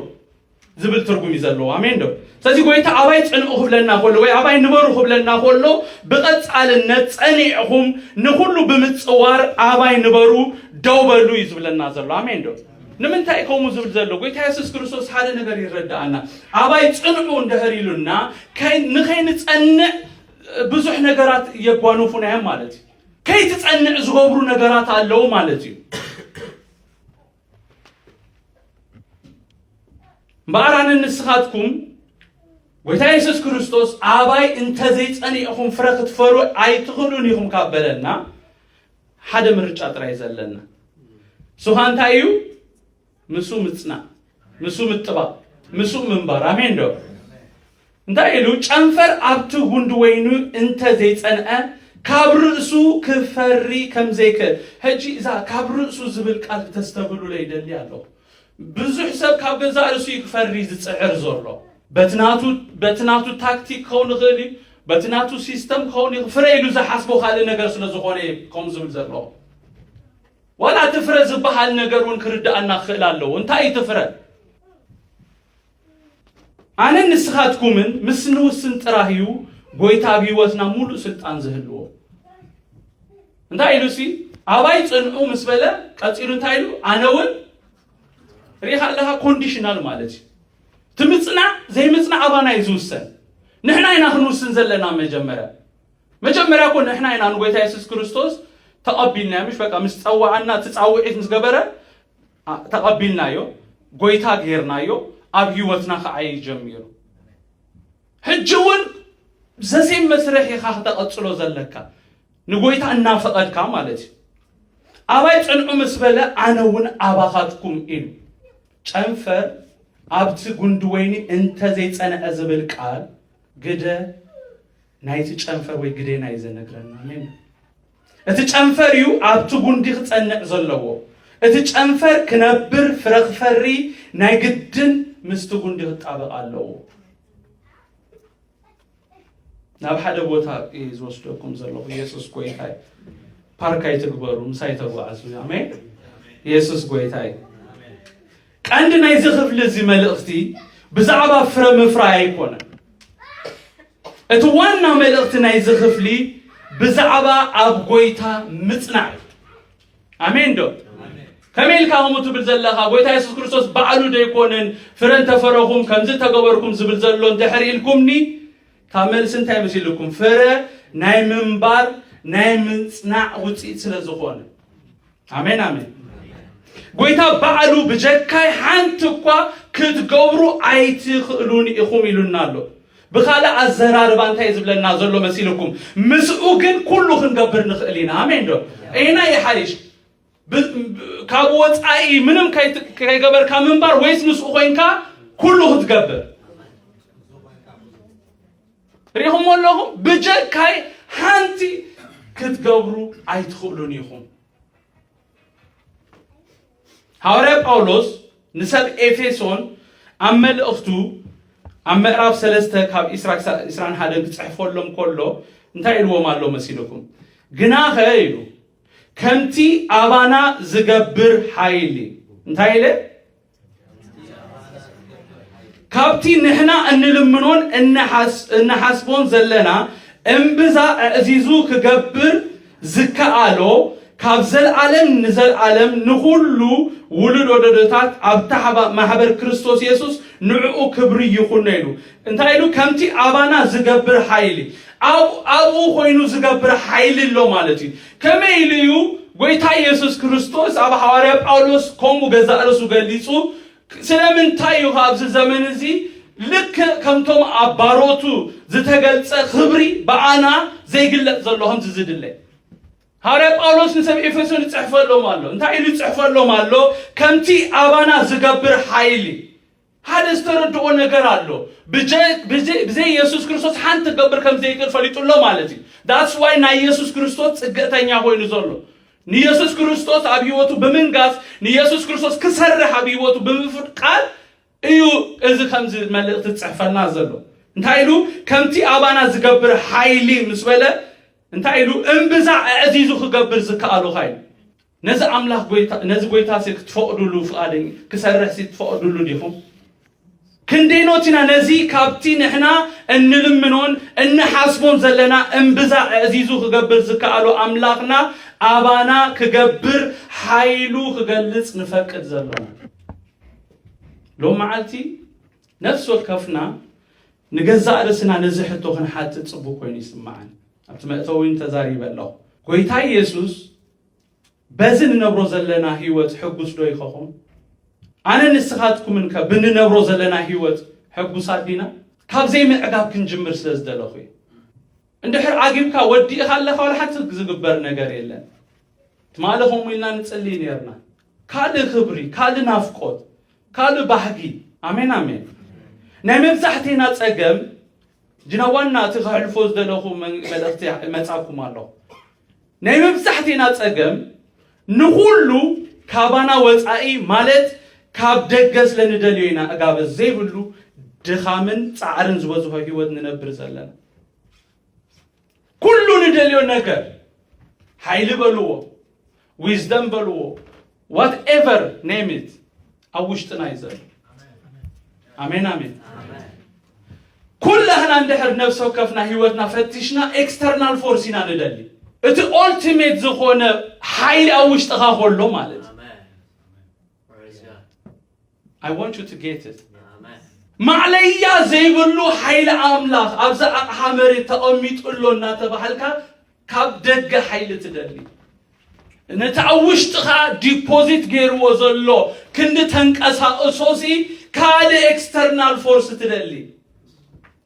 ዝብል ትርጉም እዩ ዘለዎ። ኣሜን ዶ? ስለዚ ጎይታ ኣባይ ጽንዑ ክብለና ከሎ ወይ ኣባይ ንበሩ ክብለና ከሎ ብቐጻልነት ጸኒዕኹም ንኹሉ ብምጽዋር ኣባይ ንበሩ ደው በሉ እዩ ዝብለና ዘሎ። ኣሜን ዶ? ንምንታይ ከምኡ ዝብል ዘሎ? ጎይታ የሱስ ክርስቶስ ሓደ ነገር ይረዳኣና። ኣባይ ጽንዑ እንድሕር ኢሉና ከይ-፣ ንኸይንጸንዕ ብዙሕ ነገራት የጓንፉና እዮም ማለት እዩ። ከይትጸንዕ ዝገብሩ ነገራት ኣለዉ ማለት እዩ። እምበኣር ኣነ ንስኻትኩም ጎይታ የሱስ ክርስቶስ ኣባይ እንተዘይጸኒዕኹም ፍረ ክትፈሩ ኣይትኽእሉን ኢኹም ካብ በለና ሓደ ምርጫ ጥራይ ዘለና። እሱ ኸኣ እንታይ እዩ? ምስኡ ምጽናዕ፣ ምስኡ ምጥባቕ፣ ምስኡ ምንባር። ኣሜን ዶ? እንታይ ኢሉ? ጨንፈር ኣብቲ ጉንዲ ወይኑ እንተ ዘይጸንዐ ካብ ርእሱ ክፈሪ ከም ዘይክእል። ሕጂ እዛ ካብ ርእሱ ዝብል ቃል ክተስተብህሉለይ ይደሊ ኣለኹ። ብዙሕ ሰብ ካብ ገዛእ ርእሱ እዩ ክፈሪ ዝጽዕር ዘሎ። በቲ ናቱ፣ በቲ ናቱ ታክቲክ ክኸውን ይኽእል እዩ፣ በቲ ናቱ ሲስተም ክኸውን ይኽእል፣ ፍረ ኢሉ ዝሓስቦ ካልእ ነገር ስለ ዝኾነ እዩ ከምኡ ዝብል ዘሎ። ዋላ እቲ ፍረ ዝበሃል ነገር እውን ክርድኣና ክኽእል ኣለዎ። እንታይ እዩ እቲ ፍረ? ኣነን ንስኻትኩምን ምስ ንውስን ጥራህ እዩ ጎይታ ኣብ ህይወትና ሙሉእ ስልጣን ዝህልዎ። እንታይ ኢሉ ሲ? ኣባይ ጽንዑ ምስ በለ ቀጺሉ እንታይ ኢሉ? ኣነ እውን ርኢኻ ኣለኻ፣ ኮንዲሽናል ማለት እዩ። እቲ ምጽናዕ ዘይምጽናዕ ኣባና እዩ ዝውሰን። ንሕና ኢና ክንውስን ዘለና መጀመርያ። መጀመርያ እኮ ንሕና ኢና ንጎይታ የሱስ ክርስቶስ ተቐቢልናዮ፣ ምሽ? በቃ ምስ ጸዋዓና፣ እቲ ጻውዒት ምስ ገበረ፣ ኣ፣ ተቐቢልናዮ፣ ጎይታ ጌርናዮ፣ ኣብ ህይወትና ክዓይ ጀሚሩ። ሕጂ እውን ዘሴም መስርሕ ኢኻ ክተቐጽሎ ዘለካ፣ ንጎይታ እናፈቐድካ ማለት እዩ። ኣባይ ጽንዑ ምስ በለ፣ ኣነ እውን ኣባኻትኩም ኢሉ። ጨንፈር ኣብቲ ጉንዲ ወይኒ እንተ ዘይጸንዐ ዝብል ቃል፣ ግደ ናይቲ ጨንፈር ወይ ግዴና እዩ ዘነግረና። ኣሜን። እቲ ጨንፈር እዩ ኣብቲ ጉንዲ ክጸንዕ ዘለዎ። እቲ ጨንፈር ክነብር፣ ፍረ ክፈሪ፣ ናይ ግድን ምስቲ ጉንዲ ክጣበቕ ኣለዎ። ናብ ሓደ ቦታ እየ ዝወስደኩም ዘለኹ። የሱስ ጎይታ እዩ። ፓርክ ኣይትግበሩ፣ ምሳይ ተጓዓዙ። ኣሜን። የሱስ ጎይታ እዩ። ቀንዲ ናይዚ ክፍሊ እዚ መልእኽቲ ብዛዕባ ፍረ ምፍራይ ኣይኮነን። እቲ ዋና መልእኽቲ ናይዚ ክፍሊ ብዛዕባ ኣብ ጎይታ ምጽናዕ እዩ። ኣሜን ዶ? ከመይ ኢልካ ከምኡ ትብል ዘለኻ? ጎይታ የሱስ ክርስቶስ ባዕሉ ዶ ኣይኮነን ፍረ እንተፈረኹም ከምዚ ተገበርኩም ዝብል ዘሎ እንድሕር ኢልኩምኒ፣ ካብ መልሲ እንታይ መሲልኩም? ፍረ ናይ ምንባር፣ ናይ ምጽናዕ ውጽኢት ስለ ዝኾነ። ኣሜን፣ ኣሜን። ጎይታ ባዕሉ ብጀካይ ሓንቲ እኳ ክትገብሩ ኣይትኽእሉን ኢኹም ኢሉና ኣሎ። ብኻልእ ኣዘራርባ እንታይ ዝብለና ዘሎ መሲልኩም? ምስኡ ግን ኩሉ ክንገብር ንኽእል ኢና። ኣሜን ዶ? ኢና ይሓይሽ። ብ-፣ ብ-፣ ካብ ወጻኢ ምንም ከይት-፣ ከይገበርካ ምንባር ወይስ ምስኡ ኮይንካ ኩሉ ክትገብር? ሪኹሞ ኣለኹም? ብጀካይ ሓንቲ ክትገብሩ ኣይትኽእሉን ኢኹም። ሃዋርያ ጳውሎስ ንሰብ ኤፌሶን ኣብ መልእኽቱ ኣብ ምዕራፍ ሰለስተ ካብ ዒስራ ክሳብ ዒስራን ሓደን ክጽሕፈሎም ከሎ እንታይ ኢልዎም ኣሎ መሲልኩም? ግናኸ ኢሉ፣ ከምቲ ኣባና ዝገብር ሓይሊ፣ እንታይ ኢለ? ካብቲ ንሕና እንልምኖን እንሓስ-፣ እንሓስቦን ዘለና እምብዛ ኣዕዚዙ ክገብር ዝከኣሎ፣ ካብ ዘልኣለም ንዘልኣለም ንኹሉ ውሉድ ወለዶታት ኣብታ ሓባ-፣ ማሕበር ክርስቶስ የሱስ ንዕኡ ክብሪ ይኹኖ ኢሉ። እንታይ ኢሉ? ከምቲ ኣባና ዝገብር ሓይሊ፣ ኣብ-፣ ኣብኡ ኮይኑ ዝገብር ሓይሊ ኣሎ ማለት እዩ። ከመይ ኢሉ እዩ ጎይታ የሱስ ክርስቶስ ኣብ ሃዋርያ ጳውሎስ ከምኡ ገዛእ ርእሱ ገሊጹ? ስለምንታይ እዩ ኣብዚ ዘመን እዚ ልክዕ ከምቶም ኣብ ባሮቱ ዝተገልጸ ክብሪ ብኣና ዘይግለጽ ዘሎ ከምዚ ዝድለ? ሃዋርያ ጳውሎስ ንሰብ ኤፌሶን ይጽሕፈሎም ኣሎ። እንታይ ኢሉ ይጽሕፈሎም ኣሎ? ከምቲ ኣባና ዝገብር ሓይሊ። ሓደ ዝተረድኦ ነገር ኣሎ። ብጀ-፣ ብዘይ፣ ብዘይ የሱስ ክርስቶስ ሓንቲ ክገብር ከም ዘይክእል ፈሊጡ ኣሎ ማለት እዩ። That's why ናይ የሱስ ክርስቶስ ጽግዕተኛ ኮይኑ ዘሎ። ንየሱስ ክርስቶስ ኣብ ህይወቱ ብምንጋስ፣ ንየሱስ ክርስቶስ ክሰርሕ ኣብ ህይወቱ ብምፍቃድ እዩ እዚ ከምዚ መልእኽቲ ዝጽሕፈልና ዘሎ። እንታይ ኢሉ? ከምቲ ኣባና ዝገብር ሓይሊ ምስ በለ፣ እንታይ ኢሉ? እምብዛ ኣዕዚዙ ክገብር ዝከኣሎ ኸ ኢሉ። ነዚ ኣምላኽ ጎይታ፣ ነዚ ጎይታ ሲ ክትፈቕዱሉ ፍቓደኝ-፣ ክሰርሕ ሲ ትፈቕዱሉ ዲኹም? ክንደይኖት ኢና ነዚ ካብቲ ንሕና እንልምኖን እንሓስቦን ዘለና እምብዛ ኣዕዚዙ ክገብር ዝከኣሎ ኣምላኽና ኣባና ክገብር ሓይሉ ክገልጽ ንፈቅድ ዘሎና? ሎም መዓልቲ ነፍሲ ወከፍና ንገዛእ ርእስና ነዚ ሕቶ ክንሓትት ጽቡቕ ኮይኑ ይስምዓኒ። ኣብቲ መእተዊ እውን ተዛሪበ ኣለኹ። ጎይታ ኢየሱስ በዚ ንነብሮ ዘለና ህይወት ሕጉስ ዶ ይኸኹም? ኣነ ንስኻትኩምን ከ ብንነብሮ ዘለና ህይወት ሕጉሳት ዲና? ካብ ዘይምዕጋብ ክንጅምር ስለ ዝደለኹ እዩ። እንድሕር ዓጊብካ ወዲእኻ ኣለኻ፣ ዋላ ሓንቲ ዝግበር ነገር የለን። ትማሊ ከምኡ ኢልና ንጽሊ ነርና። ካልእ ክብሪ፣ ካልእ ናፍቆት፣ ካልእ ባህጊ። ኣሜን፣ ኣሜን። ናይ መብዛሕቴና ጸገም፣ ጅና ዋና እቲ ከሕልፎ ዝደለኹ መን-፣ መልእኽቲ መጻኩም ኣለኹ። ናይ መብዛሕቴና ጸገም ንኹሉ ካባና ወጻኢ ማለት ካብ ደገ ስለ ንደልዮ ኢና እጋበ ዘይብሉ ድኻምን ጻዕርን ዝበዝሖ ህይወት ንነብር ዘለና። ኩሉ ንደልዮ ነገር ሓይሊ በልዎ፣ wisdom በልዎ፣ whatever name it፣ ኣብ ውሽጥና እዩ ዘሎ። ኣሜን፣ ኣሜን። ኩላህና እንድሕር ነፍሲ ወከፍና ህይወትና ፈቲሽና external force ኢና ንደሊ። እቲ ultimate ዝኾነ ሓይሊ ኣብ ውሽጥኻ ከሎ ማለት እዩ። I want you to get it. ማዕለያ ዘይብሉ ሓይሊ ኣምላኽ ኣብዚ ኣቕሓ መሬት ተቐሚጡ ኣሎ እናተባሃልካ ካብ ደገ ሓይሊ ትደሊ። ነቲ ኣብ ውሽጥኻ ዲፖዚት ገይርዎ ዘሎ ክንዲ ተንቀሳቕሶ ሲ ካልእ external force ትደሊ።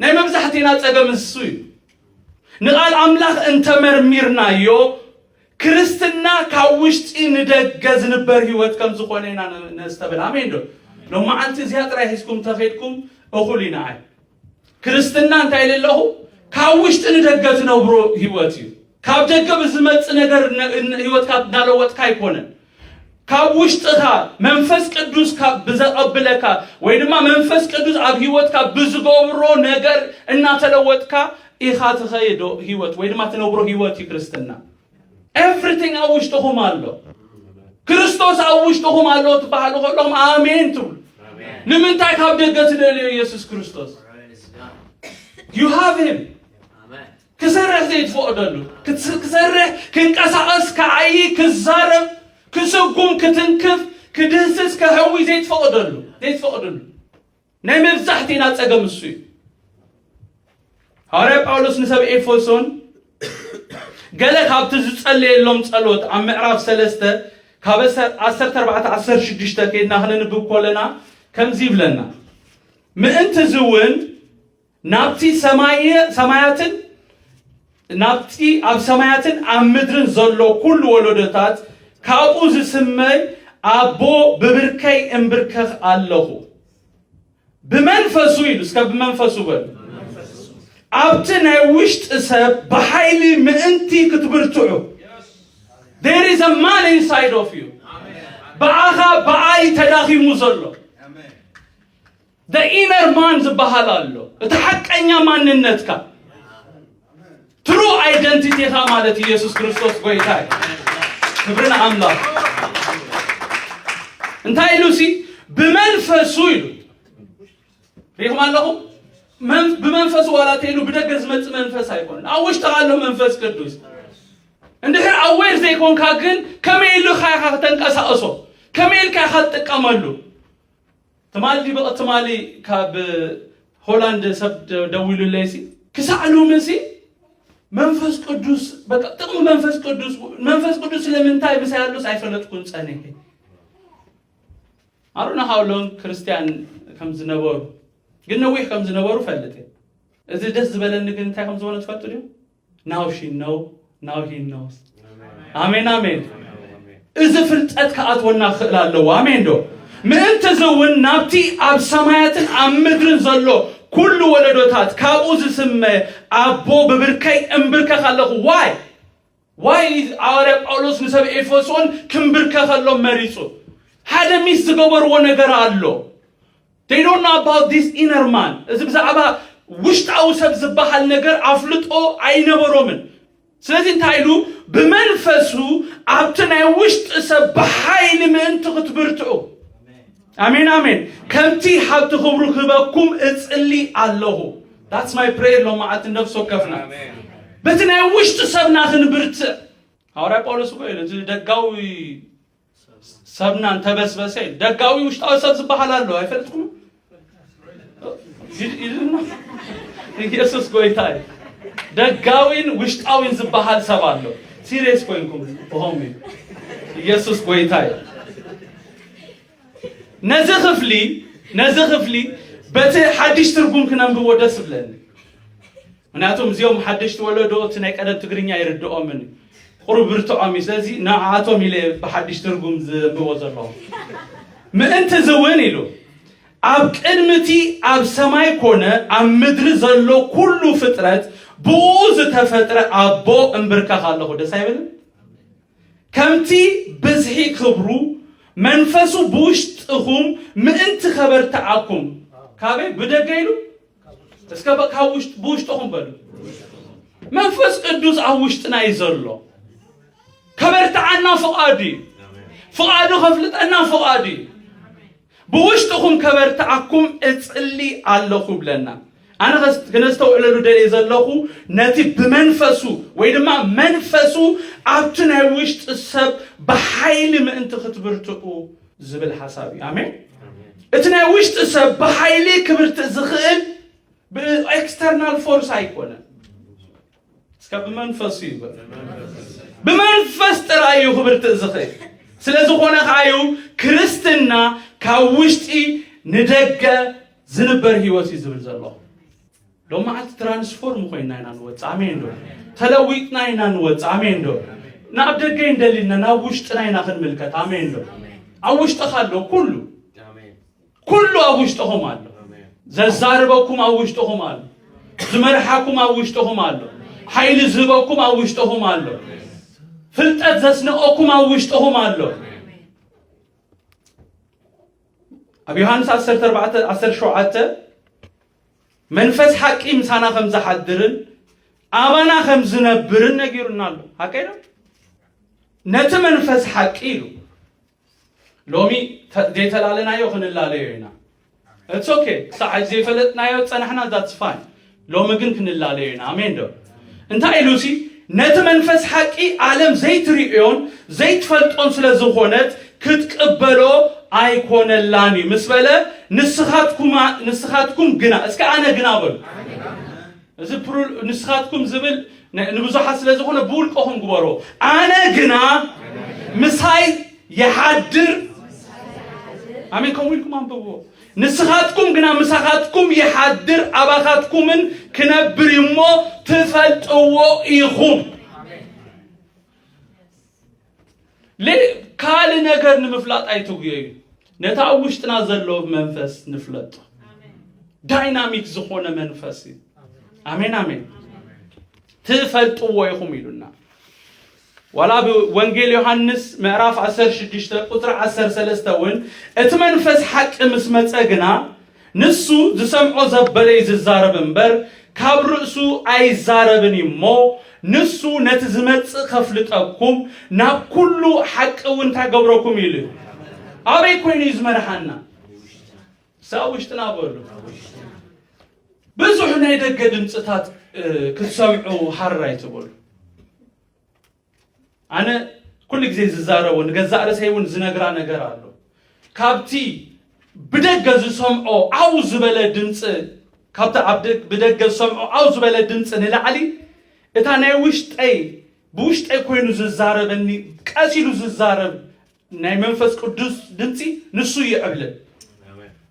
ናይ መብዛሕቲና ጸገም እሱ እዩ። ንቓል ኣምላኽ እንተመርሚርናዮ፣ ክርስትና ካብ ውሽጢ ንደገ ዝንበር ህይወት ከም ዝኾነ ኢና ነ-፣ ነስተብል። ኣሜን ዶ? ሎማዓንቲ እዚኣ ጥራይ ሒዝኩም ተኸድኩም እኹል እዩ ንዓይ። ክርስትና እንታይ ኢለ ኣለኹ? ካብ ውሽጢ ንደገ ትነብሮ ህይወት እዩ። ካብ ደገ ብዝመጽእ ነገር ነ-፣ ን-፣ ህይወትካ እናለወጥካ ኣይኮነን። ካብ ውሽጥኻ መንፈስ ቅዱስ ካብ ብዘቐብለካ ወይ ድማ መንፈስ ቅዱስ ኣብ ህይወትካ ብዝገብሮ ነገር እናተለወጥካ ኢኻ ትኸይዶ ህይወት ወይ ድማ ትነብሮ ህይወት እዩ ክርስትና። Everything ኣብ ውሽጥኹም ኣሎ። ክርስቶስ ኣብ ውሽጥኹም ኣሎ ትበሃሉ ከለኹም ኣሜን ትብሉ። ንምንታይ? ካብ ደገ ትደልዮ ኢየሱስ ክርስቶስ። You have him። ክሰርሕ ዘይትፈቕደሉ፣ ክስ-፣ ክሰርሕ፣ ክንቀሳቐስ፣ ክዓዪ፣ ክዛረብ፣ ክስጉም፣ ክትንክፍ፣ ክድህስስ፣ ከህዊ ዘይትፈቕደሉ፣ ዘይትፈቕደሉ። ናይ መብዛሕቲና ጸገም እሱ እዩ። ሃዋርያ ጳውሎስ ንሰብ ኤፌሶን ገለ ካብቲ ዝጸለየሎም ጸሎት ኣብ ምዕራፍ ሰለስተ ካብ ዓሰርተ ኣርባዕተ ዓሰርተ ሽዱሽተ ከይድና ክነንብብ ከለና ከምዚ ይብለና፣ ምእንቲ እዚ እውን ናብቲ ሰማየ-፣ ሰማያትን ናብቲ ኣብ ሰማያትን ኣብ ምድርን ዘሎ ኩሉ ወለዶታት ካብኡ ዝስመይ ኣቦ ብብርከይ እምብርከኽ ኣለኹ። ብመንፈሱ ኢሉ፣ እስከ ብመንፈሱ በሉ። ኣብቲ ናይ ውሽጢ ሰብ ብሓይሊ ምእንቲ ክትብርትዑ። There is a man inside of you። ብኣኻ ብኣይ ተዳኺሙ ዘሎ። The inner man ዝበሃል ኣሎ። እቲ ሓቀኛ ማንነትካ። True identity ኻ ማለት ኢየሱስ ክርስቶስ ጎይታ እዩ። ክብሪ ንኣምላኽ። እንታይ ኢሉ ሲ? ብመንፈሱ ኢሉ። ሪኢኹም ኣለኹም? መን-፣ ብመንፈሱ ዋላ ተይሉ ብደገ ዝመጽእ መንፈስ ኣይኮነን። ኣብ ውሽጥኻ ኣሎ መንፈስ ቅዱስ። እንድሕር ኣዌር ዘይኮንካ ግን ከመይ ኢልካ ኢኻ ከተንቀሳቕሶ? ከመይ ኢልካ ኢኻ ትጥቀመሉ? ትማሊ ብቕ ትማሊ ካብ ሆላንድ ሰብ ደ- ደዊሉለይ ሲ ክሳዕ ሎሚ ሲ መንፈስ ቅዱስ በቃ ጥቕሚ መንፈስ ቅዱስ መንፈስ ቅዱስ ስለምንታይ ምሳይ ኣሎስ ኣይፈለጥኩን ጸኒሐ። ኣሮና ሃውሎን ክርስቲያን ከም ዝነበሩ ግን ነዊሕ ከም ዝነበሩ ፈልጥ እየ። እዚ ደስ ዝበለኒ ግን እንታይ ከም ዝኾነ ትፈልጡ ድዩ? Now she know, now he knows. ኣሜን ኣሜን። እዚ ፍልጠት ክኣትወና ክኽእል ኣለዎ። ኣሜን ዶ? ምእንቲ እዚ እውን ናብቲ ኣብ ሰማያትን ኣብ ምድርን ዘሎ ኩሉ ወለዶታት ካብኡ ዝስመ ኣቦ ብብርከይ እምብርከኽ ኣለኹ። ዋይ ዋይ ሃዋርያ ጳውሎስ ንሰብ ኤፌሶን ክምብርከኸሎም መሪጹ? ሓደ ሚስ ዝገበርዎ ነገር ኣሎ። They don't know about this inner man. እዚ ብዛዕባ ውሽጣዊ ሰብ ዝበሃል ነገር ኣፍልጦ ኣይነበሮምን። ስለዚ እንታይ ኢሉ? ብመንፈሱ ኣብቲ ናይ ውሽጢ ሰብ ብሓይሊ ምእንቲ ክትብርትዑ። ኣሜን ኣሜን። ከምቲ ሃብቲ ክብሩ ክህበኩም እጽሊ ኣለኹ። That's my prayer ሎም መዓልቲ ነፍሲ ወከፍና በቲ ናይ ውሽጢ ሰብና ክንብርትዕ። ሃዋርያ ጳውሎስ እኮ ኢሉ እቲ ደጋዊ ሰብና እንተበስበሰ ኢሉ ደጋዊ ውሽጣዊ ሰብ ዝበሃል ኣሎ ኣይፈልጥኩም? ኢልና ኢየሱስ ጎይታ እዩ። ደጋዊን ውሽጣዊን ዝበሃል ሰብ ኣሎ። ሲሪየስ ኮይንኩም ብኸም ኢየሱስ ጎይታ እዩ። ነዚ ክፍሊ ነዚ ክፍሊ በቲ ሓድሽ ትርጉም ክነንብቦ ደስ ይብለኒ። ምክንያቱም እዚኦም ሓደሽቲ ወለዶ እቲ ናይ ቀደም ትግርኛ ይርድኦምን ቁሩብ ብርትዖም እዩ። ስለዚ ንዓቶም ኢለ ብሓድሽ ትርጉም ዘንብቦ ዘለኹ። ምእንቲ እዚ እውን ኢሉ ኣብ ቅድሚ እቲ ኣብ ሰማይ ኮነ ኣብ ምድሪ ዘሎ ኩሉ ፍጥረት ብኡ ዝተፈጥረ ኣቦ እምብርከኽ ኣለኹ። ደስ ኣይብልን? ከምቲ ብዝሒ ክብሩ መንፈሱ ብውሽጥኹም ምእንቲ ከበርትዓኩም። ካበይ ብደገ ኢሉ እስከ በ- ካብ ውሽጥ ብውሽጥኹም በሉ። መንፈስ ቅዱስ ኣብ ውሽጥና እዩ ዘሎ። ከበርትዓና ፍቓዱ እዩ። ፍቓዱ ከፍልጠና ፍቓዱ እዩ። ብውሽጥኹም ከበርትዓኩም እጽሊ ኣለኹ ብለና። ኣነ ከስ- ክነስተውዕለሉ ደልየ ዘለኹ ነቲ ብመንፈሱ ወይ ድማ መንፈሱ ኣብቲ ናይ ውሽጢ ሰብ ብሓይሊ ምእንቲ ክትብርትዑ ዝብል ሓሳብ እዩ። ኣሜን። እቲ ናይ ውሽጢ ሰብ ብሓይሊ ክብርትእ ዝኽእል ብኤክስተርናል ፎርስ ኣይኮነን። እስከ ብመንፈሱ ይበል። ብመንፈስ ጥራይ እዩ ክብርትእ ዝኽእል። ስለ ዝኾነ ከዓ እዩ ክርስትና ካብ ውሽጢ ንደገ ዝንበር ህይወት እዩ ዝብል ዘሎ። ሎም መዓልቲ ትራንስፎርም ኮይና ኢና ንወፅእ። ኣሜን ዶ? ተለዊጥና ኢና ንወፅእ። ኣሜን ዶ? ናብ ደገ እንደሊልና ናብ ውሽጥና ኢና ክንምልከት። ኣሜን ዶ? ኣብ ውሽጥኻ ኣሎ ኩሉ። ኩሉ ኣብ ውሽጥኹም ኣሎ። ዘዛርበኩም ኣብ ውሽጥኹም ኣሎ። ዝመርሓኩም ኣብ ውሽጥኹም ኣሎ። ሓይሊ ዝህበኩም ኣብ ውሽጥኹም ኣሎ። ፍልጠት ዘስነቐኩም ኣብ ውሽጥኹም ኣሎ። ኣብ ዮሃንስ ዓሰርተ ኣርባዕተ ዓሰርተ ሸውዓተ መንፈስ ሓቂ ምሳና ከም ዝሓድርን ኣባና ከም ዝነብርን ነጊሩና ኣሎ። ሓቀይ ዶ? ነቲ መንፈስ ሓቂ ኢሉ ሎሚ ተ- ዘይተላለናዮ ክንላለዮ ኢና። It's okay። ክሳዕ ሕጂ ዘይፈለጥናዮ ጸናሕና፣ that's fine። ሎሚ ግን ክንላለዮ ኢና። ኣሜን ዶ? እንታይ ኢሉ ሲ ነቲ መንፈስ ሓቂ ዓለም ዘይትርእዮን ዘይትፈልጦን ስለ ዝኾነት ክትቅበሎ ኣይኮነላን እዩ ምስ በለ ንስኻትኩማ ንስኻትኩም ግና እስከ ኣነ ግና በሉ። እዚ ፕሩ- ንስኻትኩም ዝብል ን- ንብዙሓት ስለ ዝኾነ ብውልቀኹም ግበሮ። ኣነ ግና ምሳይ ይሓድር። ኣሜን። ከምኡ ኢልኩም ኣንብብዎ። ንስኻትኩም ግና ምሳኻትኩም ይሓድር፣ ኣባኻትኩምን ክነብር እዩ እሞ ትፈልጥዎ ኢኹም። ሌ- ካልእ ነገር ንምፍላጥ ኣይትጉየዩ። ነቲ ኣብ ውሽጥና ዘሎ መንፈስ ንፍለጦ። ዳይናሚክ ዝኾነ መንፈስ እዩ። ኣሜን ኣሜን። ትፈልጥዎ ኢኹም ኢሉና። ዋላ ብወንጌል ዮሃንስ ምዕራፍ ዓሰርተ ሽዱሽተ ቁፅሪ ዓሰርተ ሰለስተ እውን እቲ መንፈስ ሓቂ ምስ መፀ ግና ንሱ ዝሰምዖ ዘበለ እዩ ዝዛረብ እምበር ካብ ርእሱ ኣይዛረብን እዩ እሞ ንሱ ነቲ ዝመጽእ ከፍልጠኩም ናብ ኩሉ ሓቂ እውን እንታይ ገብረኩም ኢሉ እዩ። ኣበይ ኮይኑ እዩ ዝመርሓና? ሳብ ውሽጥና በሉ። ብዙሕ ናይ ደገ ድምፅታት ክትሰምዑ ሃር ኣይትበሉ። ኣነ ኩሉ ግዜ ዝዛረቦ፣ ንገዛእ ርእሰይ እውን ዝነግራ ነገር ኣሎ። ካብቲ ብደገ ዝሰምዖ ዓው ዝበለ ድምፂ፣ ካብቲ ኣብ ደግ- ብደገ ዝሰምዖ ዓው ዝበለ ድምፂ ንላዕሊ፣ እታ ናይ ውሽጠይ፣ ብውሽጠይ ኮይኑ ዝዛረበኒ፣ ቀስ ኢሉ ዝዛረብ ናይ መንፈስ ቅዱስ ድምፂ ንሱ ይዕብልን።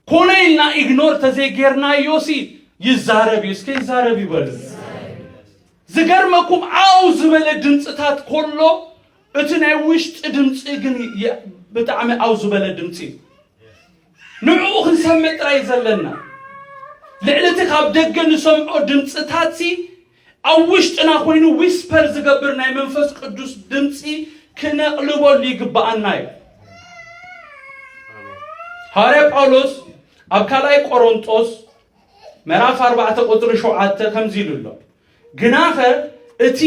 ኮነ ኢልና ኢግኖር ተዘይጌርናዮሲ ይዛረብ እዩ። እስከ ይዛረብ ይበሉ። ዝገርመኩም፣ ዓው ዝበለ ድምፅታት ከሎ፣ እቲ ናይ ውሽጢ ድምፂ ግን የ- ብጣዕሚ ዓው ዝበለ ድምፂ እዩ። ንዕኡ ክንሰምዕ ጥራይ ዘለና። ልዕሊ እቲ ካብ ደገ ንሰምዖ ድምፅታትሲ፣ ኣብ ውሽጥና ኮይኑ ዊስፐር ዝገብር ናይ መንፈስ ቅዱስ ድምፂ ክነቕልበሉ ይግብኣና እዩ። ሃዋርያ ጳውሎስ ኣብ ካልኣይ ቆሮንጦስ ምዕራፍ ኣርባዕተ ቁፅሪ ሸውዓተ ከምዚ ኢሉ ኣሎ። ግናኸ እቲ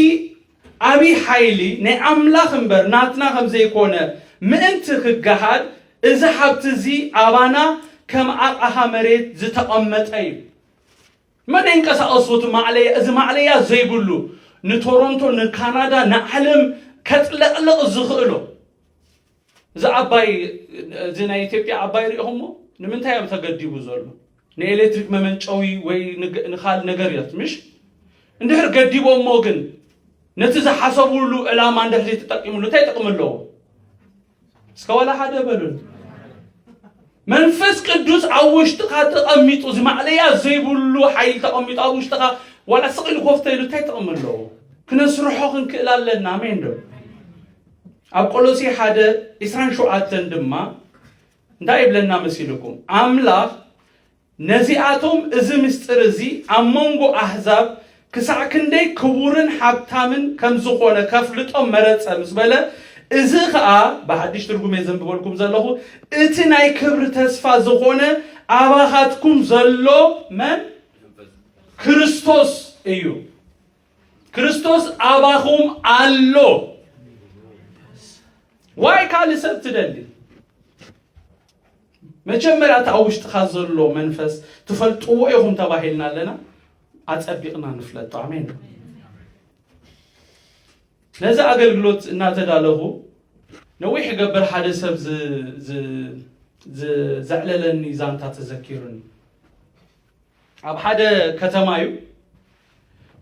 ዓብዪ ሓይሊ ናይ ኣምላኽ እምበር ናትና ከም ዘይኮነ ምእንቲ ክገሃድ፣ እዚ ሃብቲ እዚ ኣባና ከም ኣቕሓ መሬት ዝተቐመጠ እዩ። መን የንቀሳቐሶ እቲ ማዕለያ? እዚ ማዕለያ ዘይብሉ፣ ንቶሮንቶ፣ ንካናዳ፣ ንዓለም ከጥለቕልቕ ዝኽእሎ፣ እዚ ኣባይ፣ እዚ ናይ ኢትዮጵያ ኣባይ ሪኢኹሞ? ንምንታይ እዮም ተገዲቡ ዘሎ? ንኤሌክትሪክ መመንጨዊ ወይ ንገ- ንኻል ነገር እያት ምሽ? እንድሕር ገዲቦሞ ግን፣ ነቲ ዝሓሰብሉ ዕላማ እንድሕር ዘይተጠቂምሉ እንታይ ጥቕሚ ኣለዎ? እስከ ዋላ ሓደ በሉን። መንፈስ ቅዱስ ኣብ ውሽጥኻ ተቐሚጡ፣ እዚ ማዕለያ ዘይብሉ ሓይሊ ተቐሚጡ ኣብ ውሽጥኻ ዋላ ስቕ ኢሉ ኮፍ ተይሉ እንታይ ጥቕሚ ኣለዎ? ክነስርሖ ክንክእል ኣለና። ኣሜን ዶ? ኣብ ቆሎሴ ሓደ ዒስራን ሸውዓተን ድማ እንታይ ይብለና መሲልኩም? ኣምላኽ ነዚኣቶም እዚ ምስጢር እዚ ኣብ መንጎ ኣህዛብ ክሳዕ ክንደይ ክቡርን ሃብታምን ከም ዝኾነ ከፍልጦም መረጸ ምስ በለ፣ እዚ ኸኣ ብሓድሽ ትርጉም እየ ዘንብበልኩም ዘለኹ፣ እቲ ናይ ክብሪ ተስፋ ዝኾነ ኣባኻትኩም ዘሎ መን? ክርስቶስ እዩ። ክርስቶስ ኣባኹም ኣሎ። ዋይ ካልእ ሰብ ትደሊ? መጀመርያ እቲ ኣብ ውሽጥኻ ዘሎ መንፈስ ትፈልጥዎ ኢኹም ተባሂልና ኣለና። ኣጸቢቕና ንፍለጦ። ኣሜን። ነዚ ኣገልግሎት እናተዳለኹ ነዊሕ ይገብር ሓደ ሰብ ዝ- ዝ- ዝ- ዘዕለለኒ ዛንታ ተዘኪሩኒ። ኣብ ሓደ ከተማ እዩ፣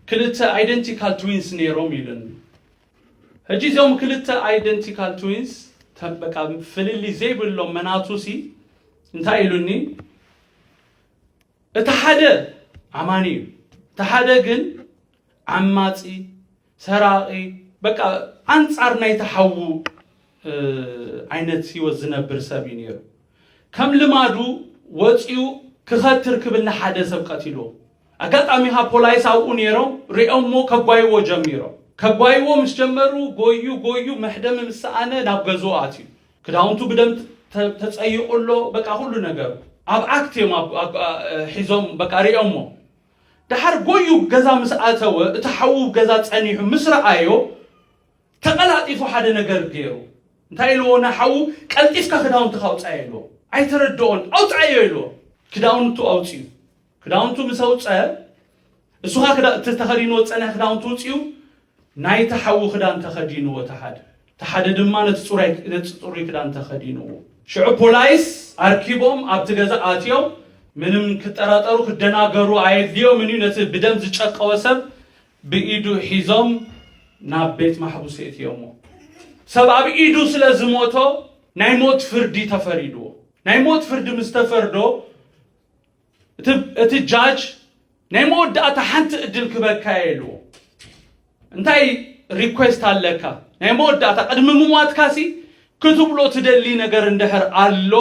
ክልተ ኣይደንቲካል ትዊንስ ነይሮም ኢሉኒ። ሕጂ እዚኦም ክልተ ኣይደንቲካል ትዊንስ፣ ተ- በቃ ፍልልይ ዘይብሎም መናቱሲ እንታይ ኢሉኒ? እቲ ሓደ ኣማኒ እዩ፣ እቲ ሓደ ግን ዓማጺ፣ ሰራቒ፣ በቃ ኣንጻር ናይቲ ሓዉ እ፣ ዓይነት ህይወት ዝነብር ሰብ እዩ ነይሩ። ከም ልማዱ ወፂኡ ክኸትር ክብል ንሓደ ሰብ ቀቲልዎ። ኣጋጣሚ ካ ፖላይስ ኣብኡ ነይሮም፣ ሪኦሞ ከጓይዎ ጀሚሮም። ከጓይዎ ምስ ጀመሩ፣ ጎዩ ጎዩ መሕደሚ ምስ ሰኣነ ናብ ገዝኡ ኣትዩ። ክዳውንቱ ብደም ተ- ተፀይቑ ኣሎ። በቃ ኩሉ ነገሩ ኣብ ኣክት እዮም ኣብ- ኣብ- እ፣ ሒዞም በቃ ሪኦሞ። ደሓር ጎዩ ገዛ ምስ ኣተወ፣ እቲ ሓዉ ገዛ ፀኒሑ ምስ ረኣዮ፣ ተቐላጢፉ ሓደ ነገር ገይሩ። እንታይ ኢልዎ ንሓዉ? ቀልጢፍካ ክዳውንትኻ ኣውፅኣዮ ኢልዎ። ኣይተረድኦን። ኣውፅኣዮ ኢልዎ። ክዳውንቱ ኣውፅኡ። ክዳውንቱ ምስ ኣውፀ፣ እሱኻ ክዳ- እቲ ተኸዲንዎ ዝፀንሐ ክዳውንቱ ውፅኡ፣ ናይቲ ሓዉ ክዳን ተኸዲንዎ እቲ ሓደ። እቲ ሓደ ድማ ነቲ ፅሩይ ነቲ ፅሩይ ክዳን ተኸዲንዎ። ሽዑ ፖላይስ ኣርኪቦም ኣብቲ ገዛ ኣትዮም፣ ምንም ክጠራጠሩ ክደናገሩ ኣየድልዮምን እዩ። ነቲ ብደም ዝጨቀወ ሰብ ብኢዱ ሒዞም ናብ ቤት ማሕቡስ የእትዮሞ። ሰብ ኣብ ኢዱ ስለ ዝሞቶ ናይ ሞት ፍርዲ ተፈሪድዎ። ናይ ሞት ፍርዲ ምስ ተፈርዶ እቲ- እቲ ጃጅ ናይ መወዳእታ ሓንቲ እድል ክበካ እየ ኢልዎ። እንታይ ሪኩዌስት ኣለካ? ናይ መወዳእታ ቅድሚ ምሟትካሲ ክትብሎ ትደሊ ነገር እንድሕር ኣሎ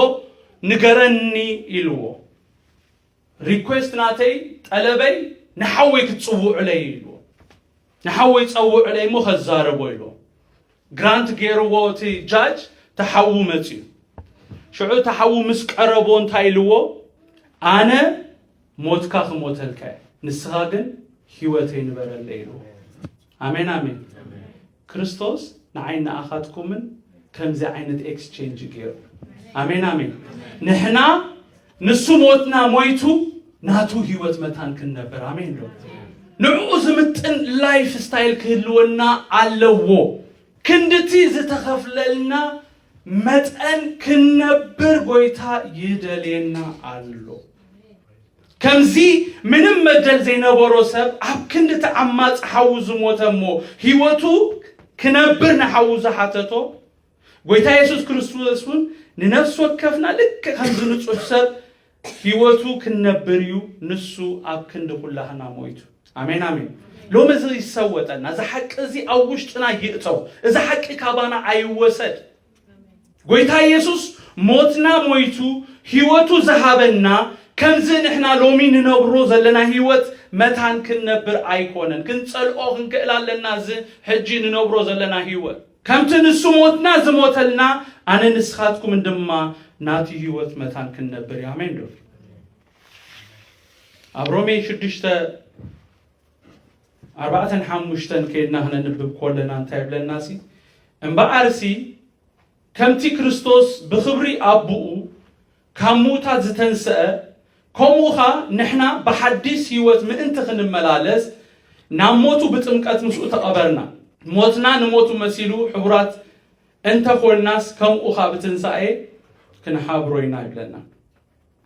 ንገረኒ ኢልዎ። ሪኩዌስት ናተይ፣ ጠለበይ፣ ንሓወይ ክትጽውዑለይ ኢልዎ። ንሓወይ ጸውዑለይ እሞ ከዛረቦ ኢልዎ። ግራንት ገይርዎ እቲ ጃጅ፣ ተሓዉ መጽዩ። ሽዑ ተሓዉ ምስ ቀረቦ እንታይ ኢልዎ? ኣነ ሞትካ ክሞተልካ እየ፣ ንስኻ ግን ህይወተይ ንበረለይ ኢልዎ። ኣሜን ኣሜን። ክርስቶስ ንዓይ ንኣኻትኩምን ከምዚ ዓይነት ኤክስቼንጅ ገይሩ። ኣሜን ኣሜን። ንሕና ንሱ ሞትና ሞይቱ ናቱ ህይወት መታን ክንነብር። ኣሜን ዶ? ንዕኡ ዝምጥን ላይፍ ስታይል ክህልወና ኣለዎ። ክንድቲ ዝተኸፍለልና መጠን ክንነብር ጎይታ ይደልየና ኣሎ። ከምዚ ምንም መደል ዘይነበሮ ሰብ ኣብ ክንዲ ተዓማጽ ሓዉ ዝሞተ እሞ ህይወቱ ክነብር ንሓዉ ዝሓተቶ ጎይታ የሱስ ክርስቶስ እውን ንነፍሲ ወከፍና ልክ ከምዚ ንጹሕ ሰብ ህይወቱ ክንነብር እዩ። ንሱ ኣብ ክንዲ ኩላህና ሞይቱ። ኣሜን፣ ኣሜን። ሎሚ እዚ ይሰወጠና፣ እዚ ሓቂ እዚ ኣብ ውሽጥና ይእተው፣ እዚ ሓቂ ካባና ኣይወሰድ። ጎይታ ኢየሱስ ሞትና ሞይቱ ህይወቱ ዝሃበና ከምዚ ንሕና ሎሚ ንነብሮ ዘለና ህይወት መታን ክንነብር ኣይኮነን። ክንጸልኦ ክንክእል ኣለና። እዚ ሕጂ ንነብሮ ዘለና ህይወት ከምቲ ንሱ ሞትና ዝሞተልና ኣነ ንስኻትኩምን ድማ ናቲ ህይወት መታን ክንነብር እዩ። ኣሜን ዶ? ኣብ ሮሜ ሽዱሽተ ኣርባዕተን ሓሙሽተን ከይድና ክነንብብ ከለና እንታይ ይብለና ሲ? እምበኣርሲ ከምቲ ክርስቶስ ብኽብሪ ኣቦኡ ካብ ምዉታት ዝተንስአ፣ ከምኡ ኸኣ ንሕና ብሓዲስ ህይወት ምእንቲ ክንመላለስ ናብ ሞቱ ብጥምቀት ምስኡ ተቐበርና። ሞትና ንሞቱ መሲሉ ሕቡራት እንተ ኾንናስ ከምኡ ኸኣ ብትንሳኤ ክንሓብሮ ኢና ይብለና።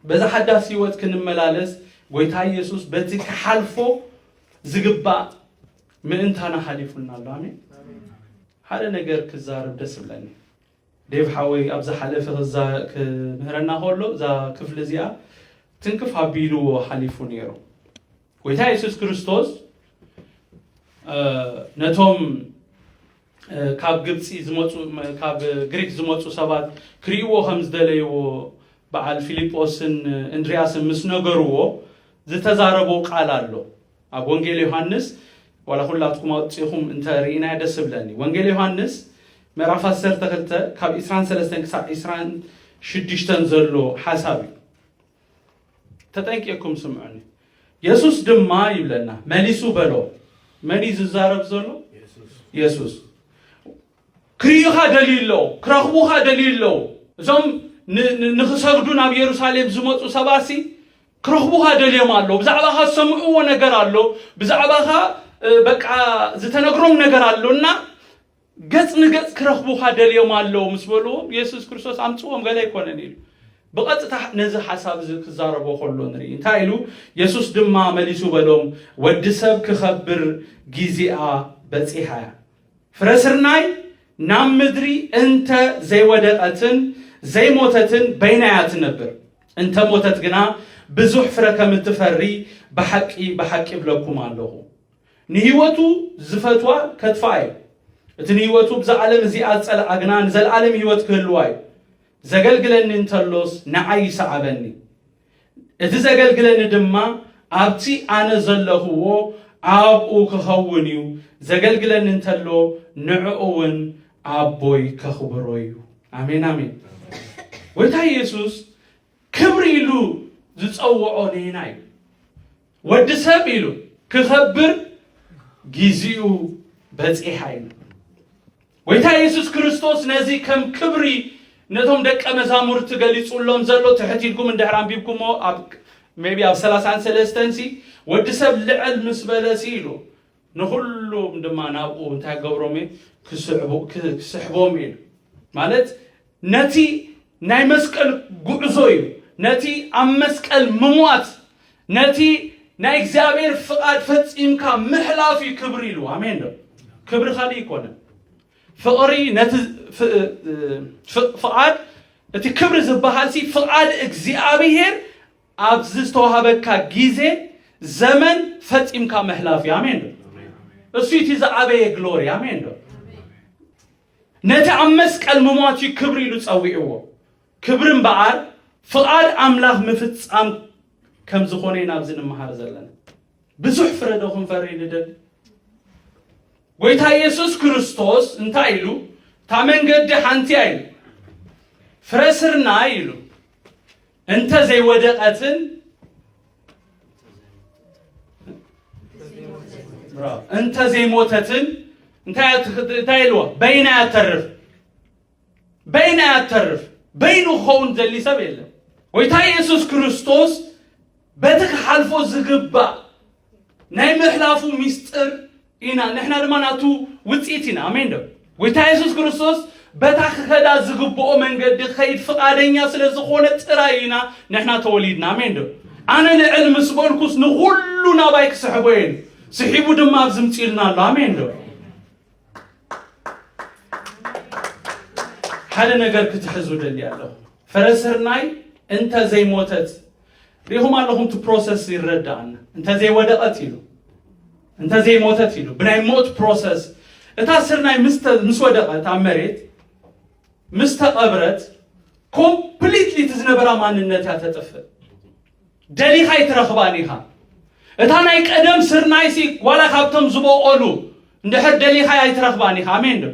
በዛ ሓዳስ ህይወት ክንመላለስ ጎይታ ኢየሱስ በቲ ክሓልፎ ዝግባእ ምእንታና ሓሊፉልና ኣሎ። ኣሜን። ሓደ ነገር ክዛረብ ደስ ይብለኒ። ዴቭ ሓወይ ኣብ ዝሓለፈ ክዛ-፣ ክምህረና ከሎ እዛ ክፍሊ እዚኣ ትንክፍ ኣቢልዎ ሓሊፉ ነይሩ። ጎይታ የሱስ ክርስቶስ፣ እ፣ ነቶም፣ እ፣ ካብ ግብጺ ዝመጹ፣ ካብ ግሪክ ዝመጹ ሰባት ክርእይዎ ከም ዝደለይዎ በዓል ፊልጶስን እንድርያስን ምስ ነገርዎ ዝተዛረቦ ቃል ኣሎ። ኣብ ወንጌል ዮሃንስ፣ ዋላ ኩላትኩም ኣውጺኹም እንተ ርኢናዮ ደስ ይብለኒ። ወንጌል ዮሃንስ ምዕራፍ ዓሰርተ ክልተ ካብ ዕስራን ሰለስተን ክሳብ ዕስራን ሽዱሽተን ዘሎ ሓሳብ እዩ። ተጠንቂቕኩም ስምዑኒ። የሱስ ድማ ይብለና፣ መሊሱ በሎ። መን እዩ ዝዛረብ ዘሎ? የሱስ። ክርእዩኻ ደልዩ ኣለዉ፣ ክረኽቡኻ ደልዩ ኣለዉ። እዞም ን-፣ ን-፣ ንኽሰግዱ ናብ የሩሳሌም ዝመጹ ሰባሲ ክረኽቡኻ ደልዮም ኣለዉ። ብዛዕባኻ ዝሰምዕዎ ነገር ኣሎ፣ ብዛዕባኻ፣ እ፣ በቃ ዝተነግሮም ነገር ኣሎ እና ገጽ ንገጽ ክረኽቡኻ ደልዮም ኣለዉ ምስ በልዎም፣ የሱስ ክርስቶስ ኣምጽዎም ገለ ኣይኮነን ኢሉ። ብቐጥታ ነዚ ሓሳብ እዚ ክዛረቦ ከሎ ንርኢ። እንታይ ኢሉ? የሱስ ድማ መሊሱ በሎም፣ "ወዲ ሰብ ክኸብር ጊዜኣ በጺሓ እያ። ፍረ ስርናይ ናብ ምድሪ እንተ ዘይወደቐትን ዘይሞተትን በይና እያ ትነብር። እንተ ሞተት ግና ብዙሕ ፍረ ከም እትፈሪ ብሓቂ፣ ብሓቂ እብለኩም ኣለኹ። ንህይወቱ ዝፈትዋ ከጥፍኣ እዩ። እቲ ንህይወቱ ብዛ ዓለም እዚኣ ዝጸልኣ ግና ንዘለኣለም ህይወት ክህልዋ እዩ። ዘገልግለኒ እንተሎስ ንዓይ ይሰዓበኒ። እቲ ዘገልግለኒ ድማ ኣብቲ ኣነ ዘለኽዎ ኣብኡ ክኸውን እዩ። ዘገልግለኒ እንተሎ ንዕኡ እውን ኣቦይ ከኽብሮ እዩ።" ኣሜን፣ ኣሜን። ጎይታ ኢየሱስ ክብሪ ኢሉ ዝጸውዖ ንሕና እዩ። ወዲ ሰብ ኢሉ ክኸብር ጊዜኡ በጺሓ ኢሉ። ጎይታ ኢየሱስ ክርስቶስ ነዚ ከም ክብሪ ነቶም ደቀ መዛሙርቲ ገሊጹሎም ዘሎ ትሕት ኢልኩም እንድሕር ኣንቢብኩሞ ኣብ ሜቢ ኣብ ሰላሳን ሰለስተን ሲ ወዲ ሰብ ልዕል ምስ በለ ሲ ኢሉ ንኹሎም ድማ ናብኡ እንታይ ገብሮም እዩ? ክስዕቡ-፣ ክ-፣ ክስሕቦም እዩ። ማለት ነቲ ናይ መስቀል ጉዕዞ እዩ። ነቲ ኣብ መስቀል ምሟት፣ ነቲ ናይ እግዚኣብሔር ፍቓድ ፈጺምካ ምሕላፍ እዩ ክብሪ ኢሉ። ኣሜን ዶ? ክብሪ ካልእ ይኮነ። ፍቕሪ ነቲ ፍ-፣ ፍ-፣ ፍቓድ፣ እቲ ክብሪ ዝበሃል ሲ ፍቓድ እግዚኣብሔር ኣብዚ ዝተዋሃበካ ግዜ ዘመን ፈጺምካ ምሕላፍ እዩ። ኣሜን ዶ? እሱ እቲ ዝዓበየ ግሎሪ። ኣሜን ዶ? ነቲ ኣብ መስቀል ምሟት እዩ ክብሪ ኢሉ ጸዊዕዎ። ክብሪ እምበኣር ፍቓድ ኣምላኽ ምፍጻም ከም ዝኾነ ኢና ኣብዚ ንምሃር ዘለና። ብዙሕ ፍረ ዶ ክንፈሪ ንደሊ? ጎይታ ኢየሱስ ክርስቶስ እንታይ ኢሉ? "እታ መንገዲ ሓንቲ እያ" ኢሉ። "ፍረ ስርናይ" ኢሉ። "እንተ ዘይወደቐትን እንተ ዘይሞተትን" እንታይ እያ ትኽ-፣ እንታይ ኢልዎ? "በይና እያ ተርፍ፣ በይና እያ ተርፍ፣ በይኑ ክኸውን ዘሊ ሰብ የለን።" ጎይታ ኢየሱስ ክርስቶስ በቲ ክሓልፎ ዝግባእ ናይ ምሕላፉ ሚስጥር ኢና፣ ንሕና ድማ ናቱ ውጽኢት ኢና። ኣሜን ዶ? ጎይታ የሱስ ክርስቶስ በታ ክኸዳ ዝግብኦ መንገዲ ክኸይድ ፍቓደኛ ስለ ዝኾነ ጥራይ ኢና ንሕና ተወሊድና። ኣሜን ዶ? ኣነ ልዕል ምስ በልኩስ ንኹሉ ናባይ ክስሕቦ እየ። ስሒቡ ድማ ኣብዚ ምጽእ ኢልና ኣሎ። ኣሜን ዶ? ሓደ ነገር ክትሕዙ ደሊ ኣለኹ። ፍረ ስርናይ እንተ ዘይሞተት፣ ሪኹም ኣለኹም፣ እቲ ፕሮሰስ ይረዳእና። እንተ ዘይወደቐት ኢሉ፣ እንተ ዘይሞተት ኢሉ፣ ብናይ ሞት ፕሮሰስ እታ ስርናይ ምስ ተ-፣ ምስ ወደቐት ኣብ መሬት ምስ ተቐብረት፣ ኮምፕሊትሊ እቲ ዝነበራ ማንነት እያ ተጥፍእ። ደሊኻ ኣይትረኽባን ኢኻ። እታ ናይ ቀደም ስርናይሲ ዋላ ካብቶም ዝበቖሉ እንድሕር ደሊኻ ኣይትረኽባን ኢኻ። ኣሜን ዶ?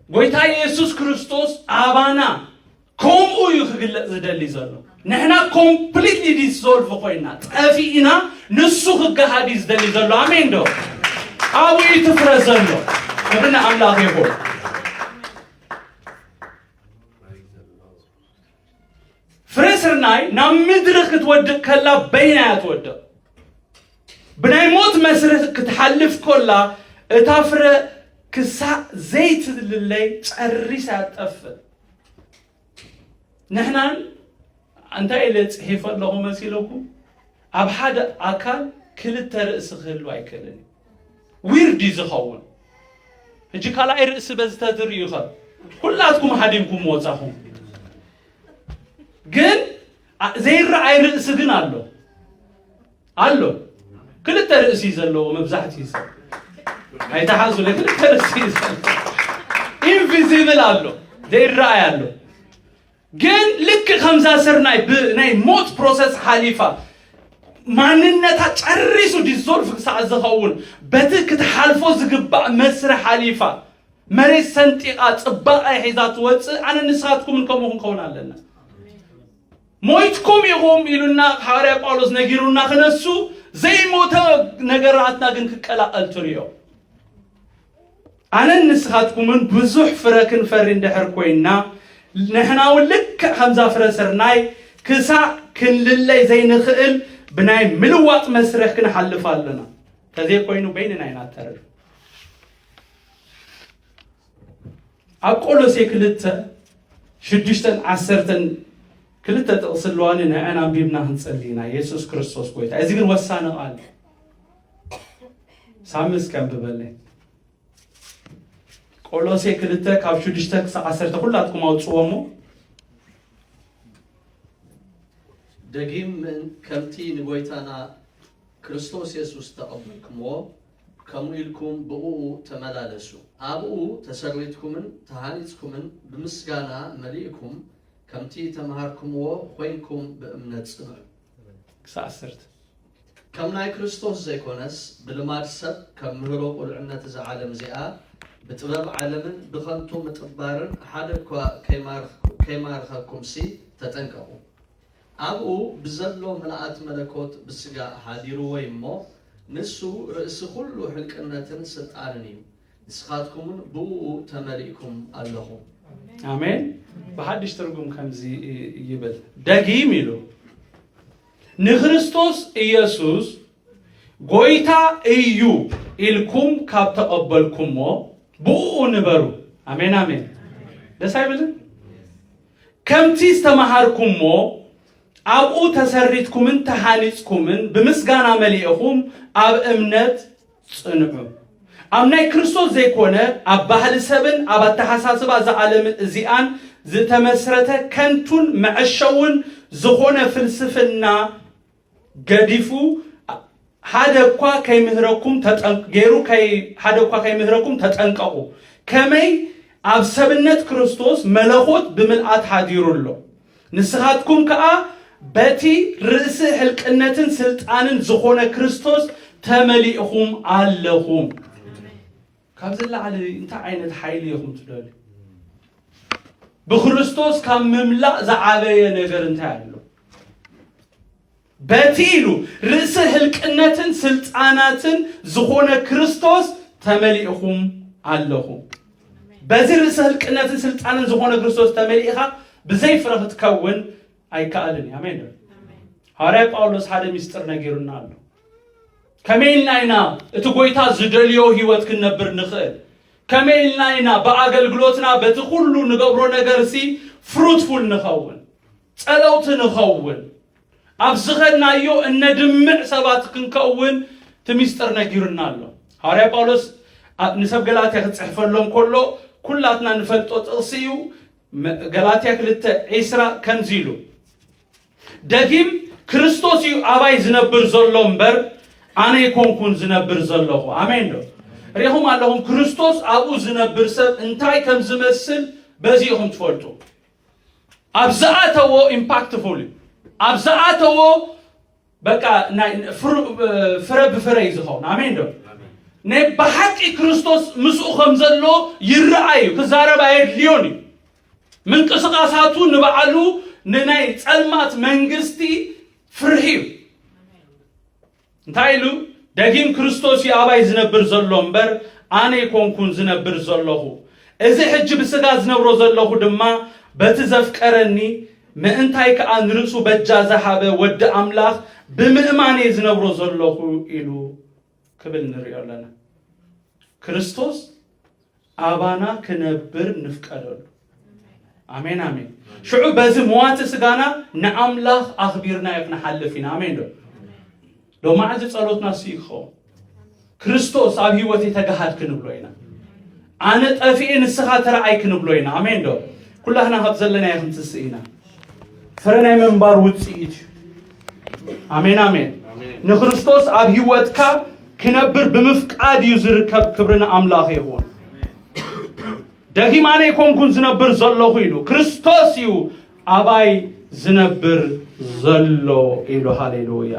ጎይታ የሱስ ክርስቶስ ኣባና ከምኡ እዩ ክግለጽ ዝደሊ ዘሎ። ንሕና ኮምፕሊትሊ ዲሶልቭ ኮይና ጠፊእና፣ ንሱ ክገሃድ እዩ ዝደሊ ዘሎ። ኣሜን ዶ? ኣብኡ እዩ እቲ ፍረ ዘሎ። ክብሪ ንኣምላኽ ይኹን። ፍረ ስርናይ ናብ ምድሪ ክትወድቕ ከላ በይና እያ ትወድቕ። ብናይ ሞት መስርሕ ክትሓልፍ ኮላ እታ ፍረ ክሳዕ ዘይትልለይ ጨሪሳ እያ ትጠፍእ። ንሕናን እንታይ ኢለ ጽሒፈ ኣለኹ መሲለኩም? ኣብ ሓደ ኣካል ክልተ ርእሲ ክህሉ ኣይክእልን እዩ። ዊርድ እዩ ዝኸውን። ሕጂ ካልኣይ ርእሲ በዚ ተትርእዩ ኸ ኩላትኩም ሃዲምኩም ወጻኹም። ግን ኣ-፣ ዘይረኣይ ርእሲ ግን ኣሎ። ኣሎ። ክልተ ርእሲ እዩ ዘለዎ መብዛሕትኡ ሰብ። ኣይተሓዙለይ፣ ክልተ ርእሲ እዩ ዘለዎ። ኢንቪዚብል ኣሎ። ዘይረኣይ ኣሎ። ግን ልክዕ ከምዛ ስርናይ ብናይ ሞት ፕሮሰስ ሓሊፋ፣ ማንነታ ጨሪሱ ዲዞልቭ ክሳዕ ዝኸውን፣ በቲ ክትሓልፎ ዝግባእ መስርሕ ሓሊፋ፣ መሬት ሰንጢቓ ጽባቐ ሒዛ ትወጽእ፣ ኣነ ንስኻትኩምን ከምኡ ክንከውን ኣለና። ሞይትኩም ኢኹም ኢሉና ሃዋርያ ጳውሎስ ነጊሩና ክነሱ፣ ዘይሞተ ነገራትና ግን ክቀላቐል ትርእዮ። ኣነን ንስኻትኩምን ብዙሕ ፍረ ክንፈሪ እንድሕር ኮይንና፣ ንሕና እውን ልክዕ ከምዛ ፍረ ስርናይ ክሳዕ ክንልለይ ዘይንኽእል ብናይ ምልዋጥ መስርሕ ክንሓልፍ ኣለና። ተዘይኮይኑ በይንና ኢና ንተርፍ። ኣብ ቆሎሴ ክልተ ሽዱሽተን ዓሰርተን ክልተ ጥቕሲ ኣለዋኒ፣ ንዐን ኣንቢብና ክንጸሊ ኢና። የሱስ ክርስቶስ ጎይታ። እዚ ግን ወሳኒ ቃል እዩ። ሳሚ እስከ ኣንብበለይ። ቆሎሴ ክልተ ካብ ሽዱሽተ ክሳብ ዓሰርተ ኩላትኩም ኣውጽዎ እሞ። ደጊም ምእን-፣ ከምቲ ንጎይታና ክርስቶስ የሱስ ተቐበልኩምዎ፣ ከምኡ ኢልኩም ብእኡ ተመላለሱ። ኣብኡ ተሰሪትኩምን ተሃኒጽኩምን ብምስጋና መሊእኩም፣ ከምቲ ተመሃርኩምዎ ኮይንኩም ብእምነት ጽንዑ። ክሳብ ዓሰርተ። ከም ናይ ክርስቶስ ዘይኮነስ፣ ብልማድ ሰብ፣ ከም ምህሮ ቁልዕነት እዛ ዓለም እዚኣ፣ ብጥበብ ዓለምን ብኸንቱ ምጥባርን ሓደ እኳ ከይማርኽ-፣ ከይማርኸኩምሲ ተጠንቀቑ። ኣብኡ ብዘሎ ምልኣት መለኮት ብስጋ ሓዲርዎ እዩ እሞ፣ ንሱ ርእሲ ኩሉ ሕልቅነትን ስልጣንን እዩ። ንስኻትኩምን ብእኡ ተመሊእኩም ኣለኹም። ኣሜን። ብሓድሽ ትርጉም ከምዚ ይብል፣ ደጊም ኢሉ፣ ንክርስቶስ ኢየሱስ ጎይታ እዩ ኢልኩም ካብ ተቐበልኩሞ፣ ብእኡ ንበሩ። ኣሜን፣ ኣሜን። ደስ ኣይብልን? ከምቲ ዝተማሃርኩሞ፣ ኣብኡ ተሰሪትኩምን ተሃኒጽኩምን፣ ብምስጋና መሊእኹም ኣብ እምነት ጽንዑ። ኣብ ናይ ክርስቶስ ዘይኮነ፣ ኣብ ባህሊ ሰብን ኣብ ኣተሓሳስባ እዛ ዓለምን እዚኣን ዝተመስረተ ከንቱን መዐሸውን ዝኾነ ፍልስፍና ገዲፉ፣ ሓደ እኳ ከይምህረኩም ተጠንቅ-፣ ገይሩ ከይ-፣ ሓደ እኳ ከይምህረኩም ተጠንቀቑ። ከመይ ኣብ ሰብነት ክርስቶስ መለኮት ብምልኣት ሓዲሩ ኣሎ። ንስኻትኩም ከኣ በቲ ርእሲ ሕልቅነትን ስልጣንን ዝኾነ ክርስቶስ ተመሊእኹም ኣለኹም። ካብዚ ላዕሊ እንታይ ዓይነት ሓይሊ ኢኹም ትደልዩ? ብክርስቶስ ካብ ምምላእ ዝዓበየ ነገር እንታይ ኣሎ? በቲ ኢሉ ርእሲ ህልቅነትን ስልጣናትን ዝኾነ ክርስቶስ ተመሊእኹም ኣለኹም። በዚ ርእሲ ህልቅነትን ስልጣንን ዝኾነ ክርስቶስ ተመሊእኻ ብዘይ ፍረ ክትከውን ኣይከኣልን እዩ። ኣሜን ዶ? ሃዋርያ ጳውሎስ ሓደ ሚስጥር ነጊሩና ኣሎ። ከመይ ኢልና ኢና እቲ ጎይታ ዝደልዮ ህይወት ክንነብር ንኽእል? ከመይ ኢልና ኢና ብኣገልግሎትና በቲ ኩሉ ንገብሮ ነገር ሲ ፍሩትፉል ንኸውን፣ ጸለውቲ ንኸውን፣ ኣብ ዝኸድናዮ እነድምዕ ሰባት ክንከውን እቲ ሚስጥር ነጊሩና ኣሎ። ሃዋርያ ጳውሎስ ኣብ ንሰብ ገላትያ ክጽሕፈሎም ከሎ ኩላትና ንፈልጦ ጥቕሲ እዩ። መ- ገላትያ ክልተ ዒስራ ከምዚ ኢሉ፣ ደጊም ክርስቶስ እዩ ኣባይ ዝነብር ዘሎ እምበር ኣነ ኣይኮንኩን ዝነብር ዘለኹ። ኣሜን ዶ? ሪኹም ኣለኹም፣ ክርስቶስ ኣብኡ ዝነብር ሰብ እንታይ ከም ዝመስል በዚ ኢኹም ትፈልጡ። ኣብ ዝኣተዎ ኢምፓክትፉል እዩ። ኣብ ዝኣተዎ በቃ ናይ ፍሩ- ፍረ ብፍረ እዩ ዝኸውን። ኣሜን ዶ? ናይ ብሓቂ ክርስቶስ ምስኡ ከም ዘሎ ይረኣዩ። ክዛረብ ኣየድልዮን እዩ። ምንቅስቃሳቱ ንባዕሉ ንናይ ጸልማት መንግስቲ ፍርሂ እዩ። እንታይ ኢሉ? ደጊም ክርስቶስ እዩ ኣባይ ዝነብር ዘሎ እምበር ኣነ ኣይኮንኩን ዝነብር ዘለኹ። እዚ ሕጂ ብስጋ ዝነብሮ ዘለኹ ድማ በቲ ዘፍቀረኒ፣ ምእንታይ ከኣ ንርእሱ በጃ ዝሃበ ወዲ ኣምላኽ ብምእማን እየ ዝነብሮ ዘለኹ ኢሉ ክብል ንሪኦ ኣለና። ክርስቶስ ኣባና ክነብር ንፍቀደሉ። ኣሜን ኣሜን። ሽዑ በዚ መዋቲ ስጋና ንኣምላኽ ኣኽቢርናዮ ክንሓልፍ ኢና። ኣሜን ዶ? ሎማዓዚ ጸሎትና እሱ ይኸውን። ክርስቶስ ኣብ ህይወት የተጋሃድ ክንብሎ ኢና። ኣነ ጠፊኤ ንስኻ ተረኣይ ክንብሎ ኢና። ኣሜን ዶ? ኩላህና ካብ ዘለናዮ ክንትስእ ኢና። ፍረ ናይ ምንባር ውጽኢት እዩ። ኣሜን ኣሜን። ንክርስቶስ ኣብ ህይወትካ ክነብር ብምፍቃድ እዩ ዝርከብ። ክብሪ ንኣምላኽ ይኹን። ደጊም ኣነ ኣይኮንኩን ዝነብር ዘለኹ ኢሉ፣ ክርስቶስ እዩ ኣባይ ዝነብር ዘሎ ኢሉ። ሃሌሉያ።